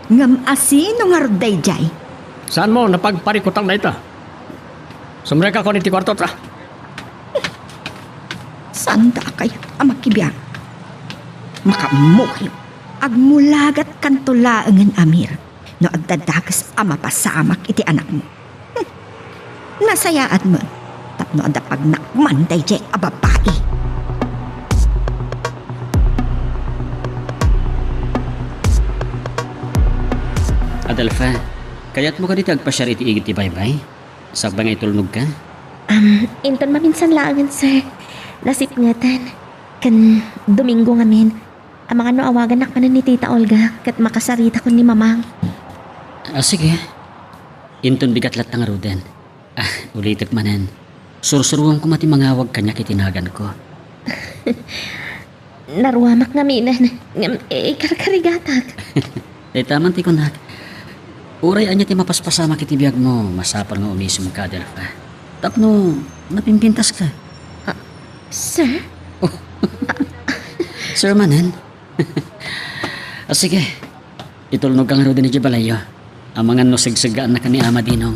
Ngem asino ngarud daydiay? Saanmo, napagparikutan dayta. Sumrekakon iti kuarto ta. Saanda a kayat a makibiag? Makaammokayo. Agmulagatkanto laengen, Amir, no agdadakes a mapasamak iti anakmo. Hmm. Nasayaat met tapno adda pagnakman daydiay a babai. Adelfa, kayatmo kadi ti agpasiar iti igid ti baybay? Sakbay nga itulnogka? Am, inton maminsan laengen, sir. Nasipngetan. Ken Domingo ngamin, amangan no awagannak manen ni Tita Olga ket makasaritakon ni Mamang. Ah, sige. Inton bigat latta ngaruden. Ah, ulitek manen. Sursuruem koma ti mangawag kaniak iti naganko. Naruamak ngaminen, ngem ikarkarigatak. Dayta man ti kunak. Uray ania ti mapaspasamak iti biagmo, masapul nga umisumka, Adelfa. Tapno napimpintaska. Ah, sir? Oh. Sir manen? Ah, sige. Itulnogka ngaruden idiay balayyo. Amangan no segseggaannaka ni Ama Dinong.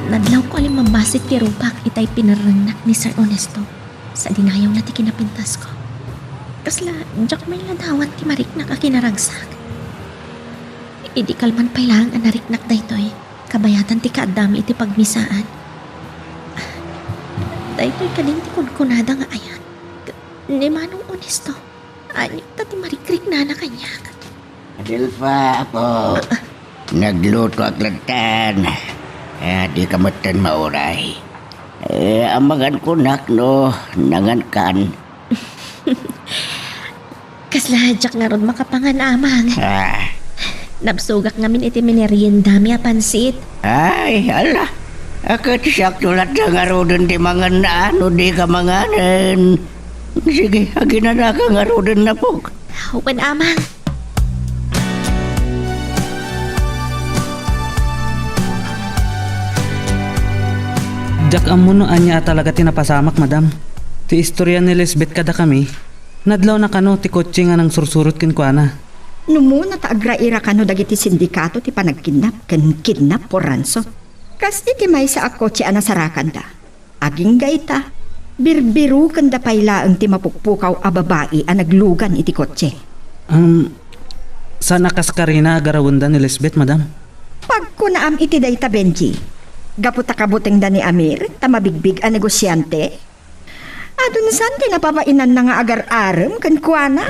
Nadlawko a limmabbasit ti rupak itay pinerrengnak ni Sir Ernesto. Sadinayawna ti kinapintasko. Kasla diak met la dawat ti mariknak a kinaragsak. Idi kalman pay laeng a nariknak daytoy, kabayatan ti kaaddami iti pagmisaan. Daytoy kadin ti kunkunada nga ayat ni Manong Ernesto. Ania ta ti marikriknana kaniak? Adelfa, apo. Naglutoak lattan. Ah, dika metten mauray. Eh, amangan kunak no nangankan. Kasla diak ngarud makapangan, Amang. Ah. Nabsogak ngamin iti mineriendami a pansit. Ay, ala. Ket siakto latta ngaruden ti mangan no dika manganen. Sige, aginanaka ngaruden, apok. Wen, Amang. Diak ammo no ania a talaga ti napasamak, madam. Ti istorya ni Lisbeth kadakami, nadlawna kano ti kotse nga nangsursurot kenkuana. Numuna ta agraira kano dagiti sindikato ti panagkidnap ken kidnap for ransom. Kas iti maysa a kotse a nasarakanda. Agingga ita, birbirukenda pay laeng ti mapukpukaw a babai a naglugan iti kotse. Um, saan a kas karina a garawenda ni Lisbeth, madam? Pagkunaam iti dayta, Benji. Gapu ta kabutengda ni Amir, ta mabigbig a negosiante, adunsan ti napabainanna nga agar-arem kenkuana.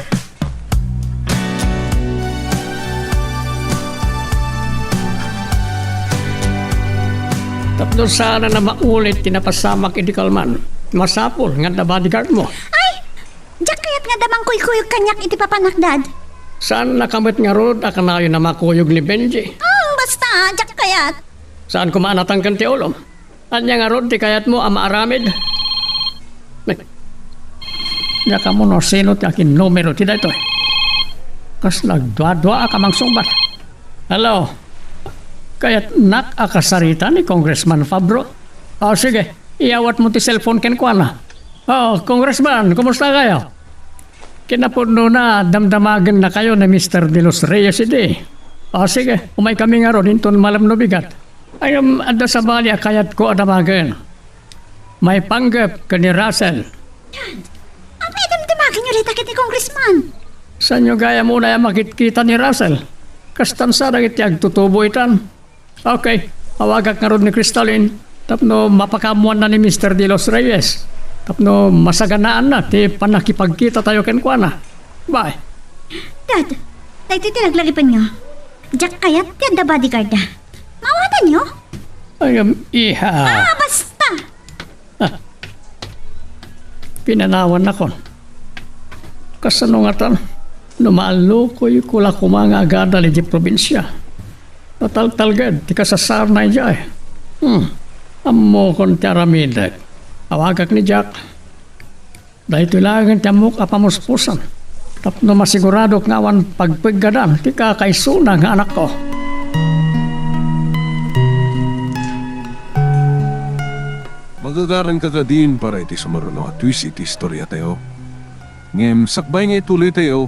Tapno saan a maulit ti napasamak idi kalman, masapul nga adda bodyguard mo. Ay! Diak kayat nga adda mangkuykuyog kaniak iti papanak, Dad. Saannaka met ngarud a kanayon a makuyog ni Benji? Hmm, basta, diak kayat. Saan koma a natangken ti ulom? Ania ngarud ti kayatmo a maaramid? Ay, diak ammo no sino ti akinnumero ti daytoy. Kas nagduaduaak a mangsungbat. Hello? Kayatnak a kasarita ni Congressman Fabro? O, sige, iyawatmo ti cellphone kenkuana. O, Congressman, kumusta kayo? Kinapudnona, damdamagen na kayo ni Mister De Los Reyes idi. O, sige, umay kami ngarud inton malem no bigat. Ay, um, adda sabali a kayatko a damagen. Maipanggep ken ni Russell. Dad, ammay damdamagenyo dayta ket ni Congressman? Saanyo gayam unay a makitkita ni Russell? Kastan sa dagiti agtutubo itan. Okay, awagak ngarud ni Crystalline tapno mapakaammoanna ni Mister De Los Reyes. Tapno masaganaanna ti pannakipagkitatayo kenkuana. Bye. Dad, daytoy ti laglagipenyo. Diak kayat ti adda bodyguard-da. Maawatanyo? Ay, um, iha. Ah, basta! Ah. Pinanawannakon. Kasano ngatan no maallukoyko la koma nga agadal idiay probinsia? Nataltalged ti kasasarna idiay. Hmm. Ammokon ti aramidek. Awagak ni Jack. Daytoy laengen ti ammok a pamuspusan. Tapno masiguradok nga awan pagpeggadan ti kakaisuna nga anakko. Magagaranka kadin para iti sumaruno a twist iti istoriatayo. Ngem sakbay nga ituloytayo,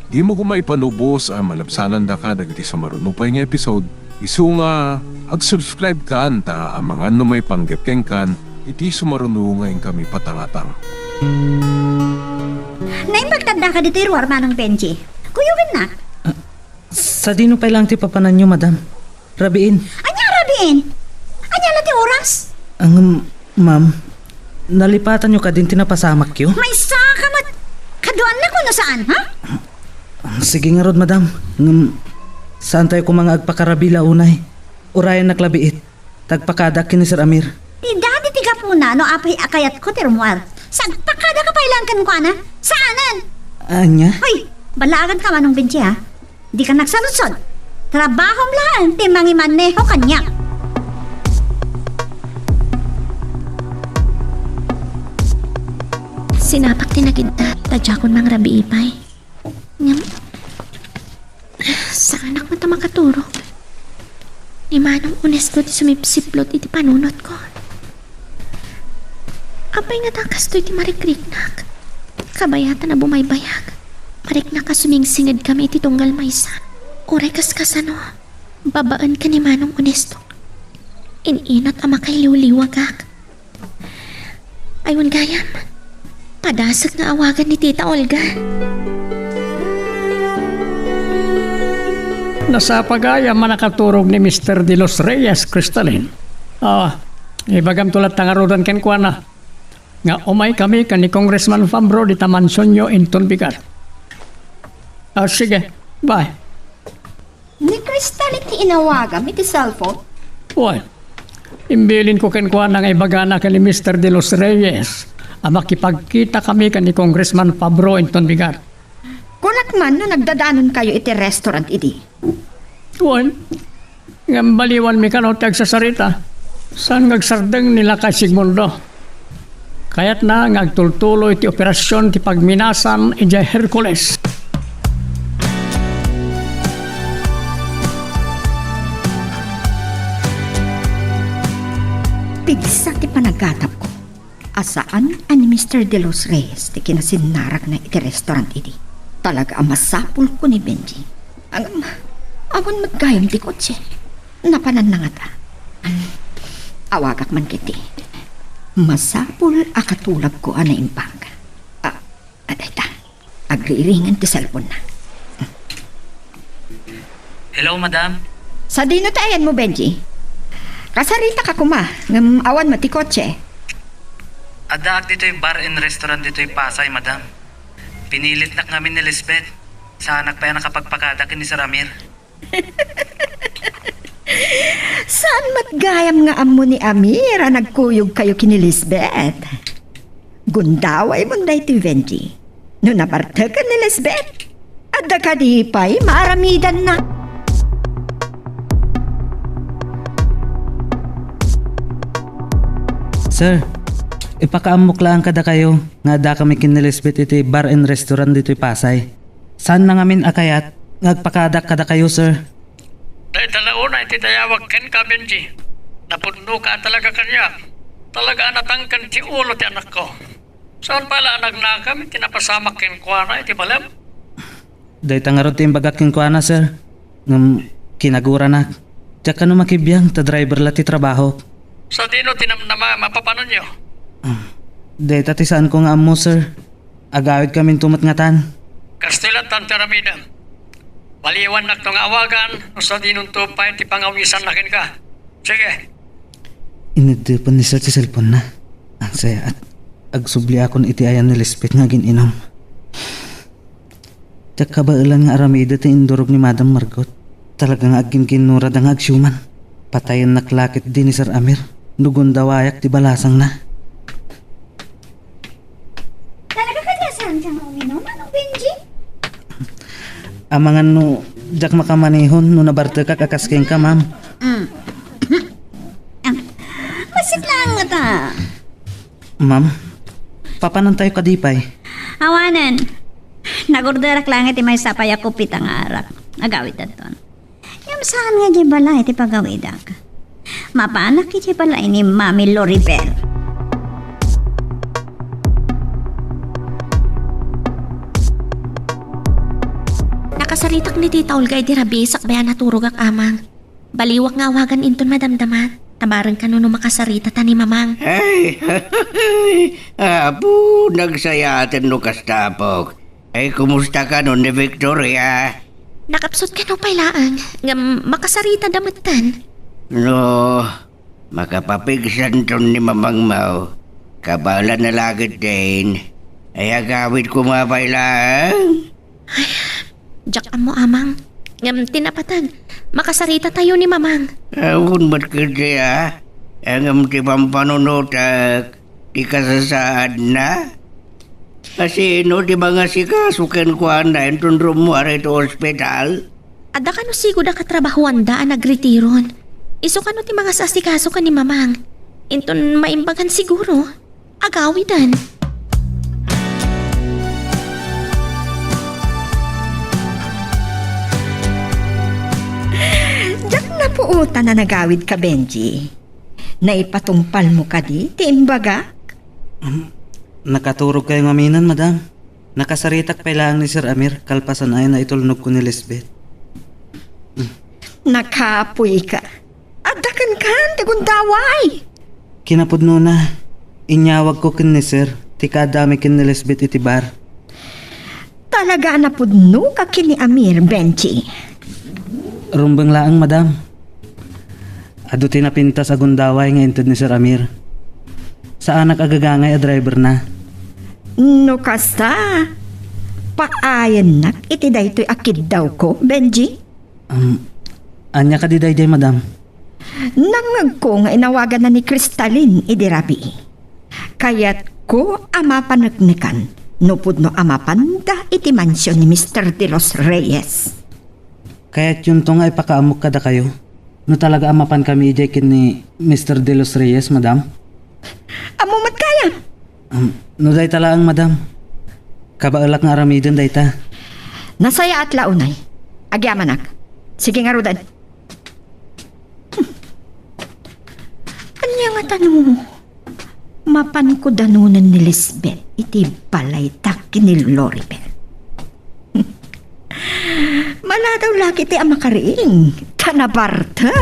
dimo koma ipanubos a malabsanandaka dagiti sumaruno pay nga episode, isu nga ag-subscribe kan ta amangan no maipanggep kenkan iti sumaruno nga inkami patangatang. Naimbag ta addaka ditoy ruar, Manong Benji. Kuyogennak. Sadino pay laeng ti papananyo, madam? Rabiin. Ania rabiin? Ania la ti oras? Ang, ma'am, nalipatanyo kadin ti napasamakyo? Maysa ka met. Kaduanna kuno saan, ha? Sige ngarud, madam. Ngem, saantayo koma nga agpakarabi la unay. Urayannak la biit. Tagpakadaak ken ni Sir Amir. Ti dadi ti gapuna no apay a kayatko ti rummuar. Sagpakadaka pay laeng kenkuana. Saanen? Ania? Hoy, ballaaganka, Manong Benji, ha? Dika nagsaludsod. Trabahom laeng ti mangimaneho kaniak. Sinapak ti nagiddat, ta diakon mangrabii pay. Ngem, saanak met a makaturog. Ni Manong Onesto ti sumipsiplot iti panunotko. Apay ngata kastoy ti marikriknak? Kabayatan a bumaybayag. Mariknak a sumingsingedkami iti tunggal maysa. Uray kas kasano, babaen ken ni Manong Onesto. In-inut a makailiwliwagak. Ay, wen gayam. Padasek nga awagan ni Tita Olga. Nasapa gayam a nakaturog ni Mister De Los Reyes, Crystalline. Ah, ibagamto latta ngaruden kenkuana nga umaykami ken ni Congressman Fabro dita mansionyo inton bigat. Ah, sige, bye. Ni Crystal ti inawagam iti cellphone? Wen, imbilinko kenkuana nga ibagana ken ni Mister De Los Reyes a makipagkitakami ken ni Congressman Fabro inton bigat. Kunak man no nagdadanonkayo iti restaurant idi. Wen, ngem baliwanmi kano ti agsasarita. Saan nga agsardeng ni Lakay Sigmundo? Kayatna nga agtultuloy ti operasion ti pagminasan idiay Hercules. Pigsa ti panagadapko a saan a ni Mister De Los Reyes ti kinasinnarakna iti restaurant idi. Talaga a masapulko ni Benji. Ngem, awan met gayam ti kotse. Napananna ngata. Awagak man ketdi. Masapul a katulagko a naimbag. Ah, adayta. Agriringan ti cellphone-na. Hello, madam. Sadino ti ayanmo, Benji? Kasaritaka koma, ngem awan met ti kotse. Addaak ditoy bar and restaurant ditoy Pasay, madam. Pinilitnak ngamin ni Lisbeth. Saanak pay a nakapagpakada ken ni Sir Amir. Saan met gayam nga ammo ni Amir a nagkuyogkayo ken ni Lisbeth? Gundawaymon daytoy, Benji. No nabarteken ni Lisbeth, adda kadi pay maaramidanna. Sir, ipakaammok laeng kadakayo nga addakami ken ni Lisbeth iti bar and restaurant ditoy Pasay. Saanna ngamin a kayat nga agpakadak kadakayo, sir. Dayta la unay ti dayawak kenka, Benji. Napudnoka talaga kaniak. Talaga a natangken ti ulo ti anakko. Saan pay la a nagnakam iti napasamak kenkuana iti balem? Dayta ngarud ti imbagak kenkuana, sir. Ngem kinaguranak. Diak kano makibiang ta driver la ti trabahok. Sadino ti namnama a mapapananyo? Ah, dayta ti saanko nga ammo, sir. Agawidkaminto met ngatan. Kastoy lattan ti aramidem. Baliwannakto nga awagan no sadinonto pay ti pangawisanna kenka. Sige. Iniddepen ni Sir ti cellphone-na. Ang sayaat. Agsubliakon iti ayan ni Lisbeth nga agin-inom. Diak kabaelan nga aramida ti indurog ni Madam Margot. Talaga nga agginginnurada nga agsiuman. Patayennak la ketdi ni Sir Amir no gundawayak ti balasangna. Talaga kadi a saanka nga uminom, Manong Benji? Amangan no diak makamanehon no nabartekak a kas kenka, ma'am. Mm. Bassit laeng ngata. Ma'am, papanantayo kadi pay? Awanen. Nagorderak laeng iti maysa pay a kupita nga arak. Agawidanton. Ngem saan nga idiay balay ti pagawidak. Mapanak idiay balay ni Mami Loribel. Nakasaritak ni Tita Olga idi rabii sakbay a naturogak, Amang. Baliwak nga awagan inton madamdama. Tabareng kano no makasaritata ni Mamang. Ay, apo, nagsayaten no kasta, apok. Ay, kumusta kano ni Victoria? Nakapsut kano pay laeng, ngem makasaritada metten. No, makapapigsanton ni Mamangmo, kabaelan a la ketdin. Ay, agawid koma pay laeng. Ay, diak ammo, Amang. Ngem ti napateg, makasaritatayo ni Mamang. Awan met ketdi a. Ngem ti pampanunotek, ti kasasaadna? Asino ti mangasikaso kenkuana inton rummuar iti ospital? Adda kano sigud a katrabahoanda a nagretiron. Isu kano ti mangas-asikaso ken ni Mamang. Inton maimbagan siguro. Agawiden. Diak napuotan a nagawidka, Benji. Naipatungpalmo kadi ti imbagak? Um, nakaturogkayo ngamin, madam. Nakasaritak pay laeng ni Sir Amir kalpasan a naitulnogko ni Lisbeth. Nakaapuyka. Adda kenka ti gundaway. Kinapudnona, inyawagko ken ni Sir ti kaaddami ken ni Lisbeth iti bar. Talaga a napudnoka ken ni Amir, Benji. Rumbeng laeng, madam. Adu ti napintas a gundaway nga inted ni Sir Amir. Saanak a gagangay a driverna. No kasta, paayennak iti daytoy a kiddawko, Benji. Um, ania kadi daydiay, madam? Nangngegko nga inawaganna ni Cristalin idi rabii. Kayatko a mapaneknekan no pudno a mapanda iti mansion ni Mister De Los Reyes. Kayatyonto nga ipakaammok kadakayo no talaga a mapankami idiay ken ni Mister De Los Reyes, madam? Ammo met gayam. Um, no dayta laeng, madam. Kabaelak nga aramiden dayta. Nasayaat la unay. Agyamanak. Sige ngaruden. Hmm. Ania ngata no mapanko danonen ni Lisbeth iti balayda ken ni Loribel? Maladaw la ketdi a makariing, ta nabarta.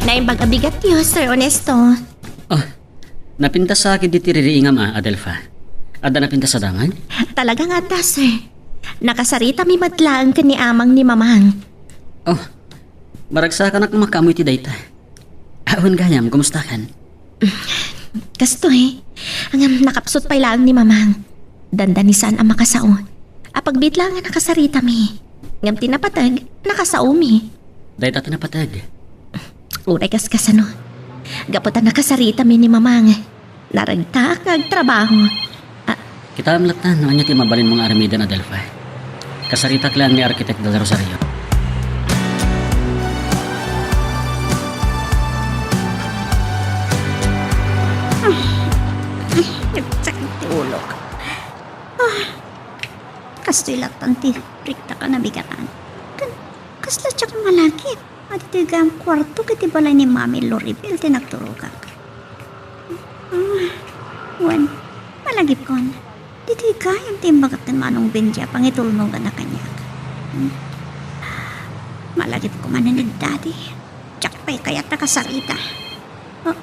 Naimbag a bigatyo, Sir Ernesto. Ah, napintas sa akin diti ririingam a, Adelfa. Adda napintas a dangan? Talaga nga adda, sir. Nakasaritami met laeng ken ni Amang ni Mamang. Oh, maragsakanak a makaammo iti dayta. Awan gayam, kumustakan? Kastoy, ngem nakapsut pay laeng ni Mamang. Dandani saan a makasao. Apagbiit laeng a nakasaritami. Ngem ti napateg, nakasaomi. Dayta ti napateg. Uray kaskasano. Gapu ta nakasaritami ni Mamang. Naragtaak nga agtrabaho. Ah. Kitaem latta no ania ti mabalinmo nga aramiden, Adelfa. Kasaritak laeng ni Arkitek Del Rosario. Ay, ay, nagsakit ti ulok. Ah, kastoy lattan ti riktak a nabigatan. Kan, kasla diak malagip. Adtoy gayam kuarto iti balay ni Mami Loribel ti nagturogak. Ah, wen, malagipkon. Ditoy gayam ti imbagak ken Manong Benji a pangitulnoganna kaniak. Hmm. Malagipko manen ni Daddy. Diak pay kayat a kasarita. Oh.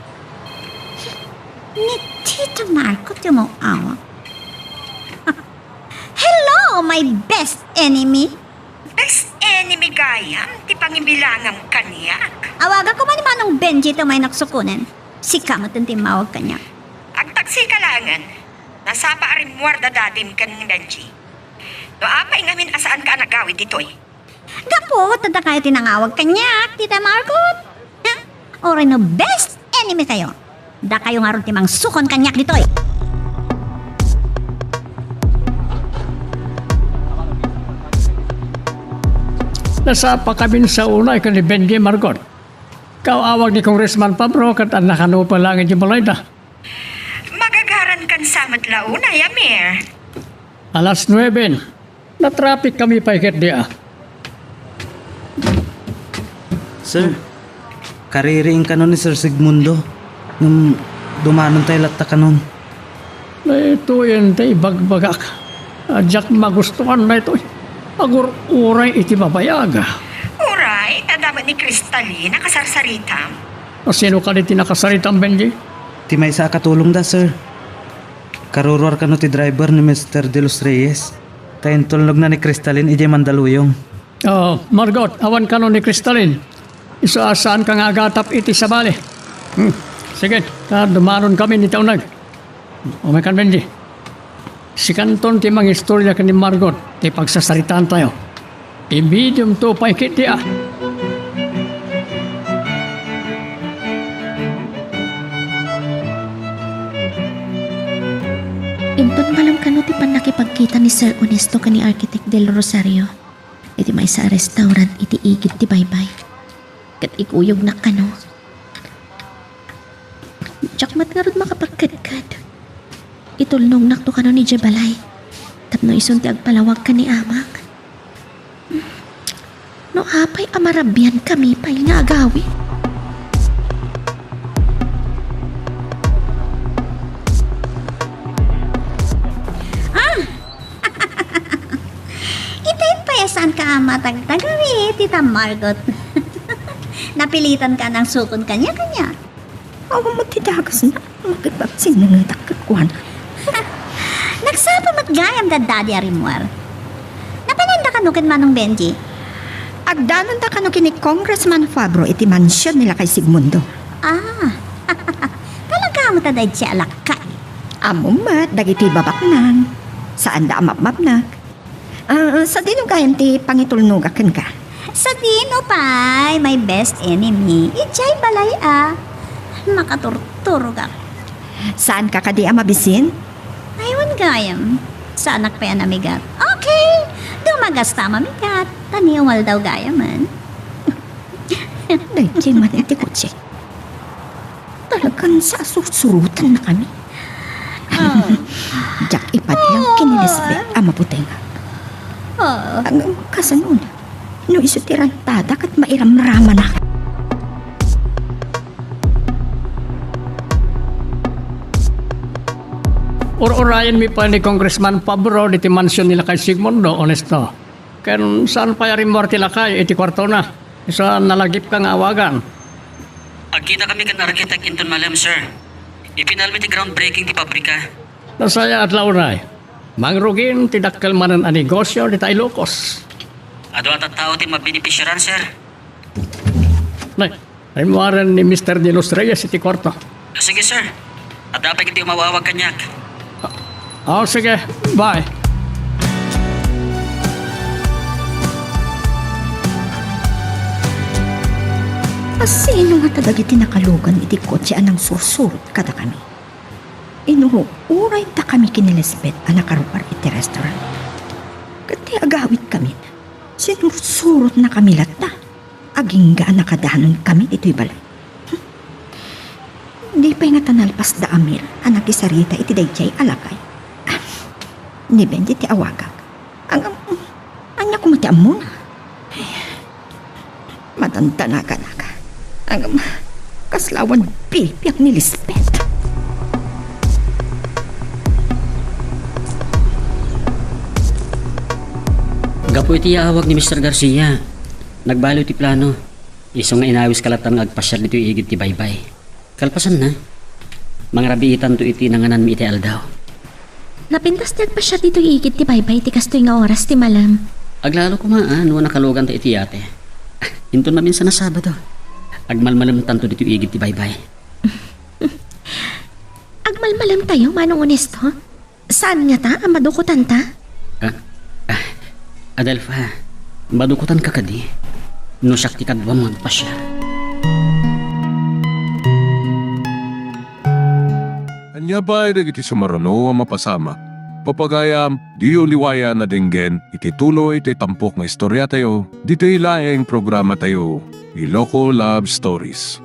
Ni Tita Marco ti umaw-awag. Hello, my best enemy! Best enemy gayam ti pangibilangam kaniak. Awagan koma ni Manong Benji ti umaynak sukonen. Sika met ti immawag kaniak. Agtaksika laengen. Nasapa a rimmuar da Dadim ken ni Benji. No apay ngamin a saanka a nagawid ditoy? Gapu ta dakayo ti nangawag kaniak, Tita Margot. Ha? Uray no best enemy kayo. Dakayo ngarud ti mangsukon kaniak ditoy. Nasapakamin sa unay ken ni Benji, Margot. Kaawawag ni Congressman Pabro ket adda kano pay laeng idiay balayda. Magagarankan sa met la unay, Amir. Alas nuebe. Natraffic kami pay ketdi a. Sir, kaririing kano ni Sir Sigmundo. Ngem dumanon tayo latta kanon. Daytoyen ti ibagbagak. A, diak magustuan daytoy. Agur-uray iti babayaga. Uray, adda met ni Cristalin a kasarsaritam. A, sino kadi ti nakasaritam, Benji? Ti maysa a katulongda, sir. Karuruar kano ti driver ni Mister De Los Reyes. Ta intulnogna ni Cristalin idiay Mandaluyong. Oh, Margot, awan kano ni Cristalin. Isu a saanka nga agatap iti sabali. Hmm. Sige, ta dumanon kami ni Taunag. Umaykan, Benji. Sikanton ti mangistorya ken ni Margot ti pagsasaritaan tayo. Ibidiomto pay ketdi a. Inton malem kano ti pannakipagkita ni Sir Ernesto ken ni Architect Del Rosario iti maysa a restaurant iti igid ti baybay. Ket ikuyognak kano. Diak met ngarud makapagkedked. Itulnognakto kano idiay balay tapno isun ti agpalawag ken ni amak. No apay a marabian kami pay nga agawid. Ah! Itay pay a saanka a matagtagawi, Tita Margot. Napilitanka a nangsukon kaniak. Awan met ti dagasna, makipagsinnangetak kenkuana. Nagsapa met gayam da Daddy a rimmuar. Napananda kano ken Manong Benji? Agdanonda kano ken ni Congressman Fabro iti mansion ni Lakay Sigmundo. Ah, talaga met a daydiay a lakay. Ammom met dagiti babaknang. Saanda a mabmabnak. Ah, sadino gayam ti pangitulnogak kenka? Sadino pay, my best enemy. Idiay balay a. Makaturturogak. Saanka kadi a mabisin? Ay, wen gayam. Saanak pay a namigat. Okay! Dumagasta a mamigat. Ta ni umaldaw gayamen. Daydiay manen ti kotse. Talagan sasursurotanna kami. Ah. Diak ipadlaw ken ni Lisbeth a mabutengak. Ah. Ngem kasano no isu ti rantada ket mairamramanak? Ur-urayenmi pay ni Congressman Fabro ditoy mansion ni Lakay Sigmundo, Ernesto. Ken saan pay a rimmuar ti lakay iti kuartona? Isu a nalagipka nga awagan. Agkitakami ken architect inton malem, sir. Ipinalmi ti groundbreaking ti pabrika. Nasayaat la unay. Mangrugin ti dakkel manen a negosio dita Ilocos. Adu a tattao ti mabenepisiaran, sir. Nay, rimmuaren ni Mister De Los Reyes iti kuarto. Sige, sir. Adda pay iti umawawag kaniak. Oh, sige. Bye. A, sino ngata dagiti nakalugan iti kotse a nangsursurot kadakami? Inuru-urayda kami ken ni Lisbeth a nakaruar iti restaurant. Ket ti agawidkami, sinursurotnakami latta. Agingga a nakadanon kami ditoy balay. Hmm. Di pay ngata nalpas da Amir a nakisarita iti daydiay a lakay. Ah, ni Benji ti awagak. Ngem, ania koma ti ammona? Ay, madandanaganak. Ngem, kasla awan bibiag ni Lisbeth. Gapu iti yaawag ni Mister Garcia, nagbaliw ti plano. Isu nga inawiska latta nga agpasiar ditoy igid ti baybay. Kalpasanna, mangrabiitanto iti nangananmi iti aldaw. Napintas ti agpasiar ditoy igid ti baybay iti kastoy nga oras ti malem. Aglalo koma a no nakaluganta iti yate. Inton maminsan a Sabado, agmalmalemtanto ditoy igid ti baybay. Agmalmalemtayo, Manong Ernesto? Saan ngata a madukotanta? Ah, ah, Adelfa, madukotanka kadi no siak ti kaduam nga agpasiar? Ania pay dagiti sumaruno a mapasamak? Papagayam, diyo liwayan a denggen iti tuloy ti tampok nga istoriatayo ditoy laeng programatayo. Iloko Love Stories.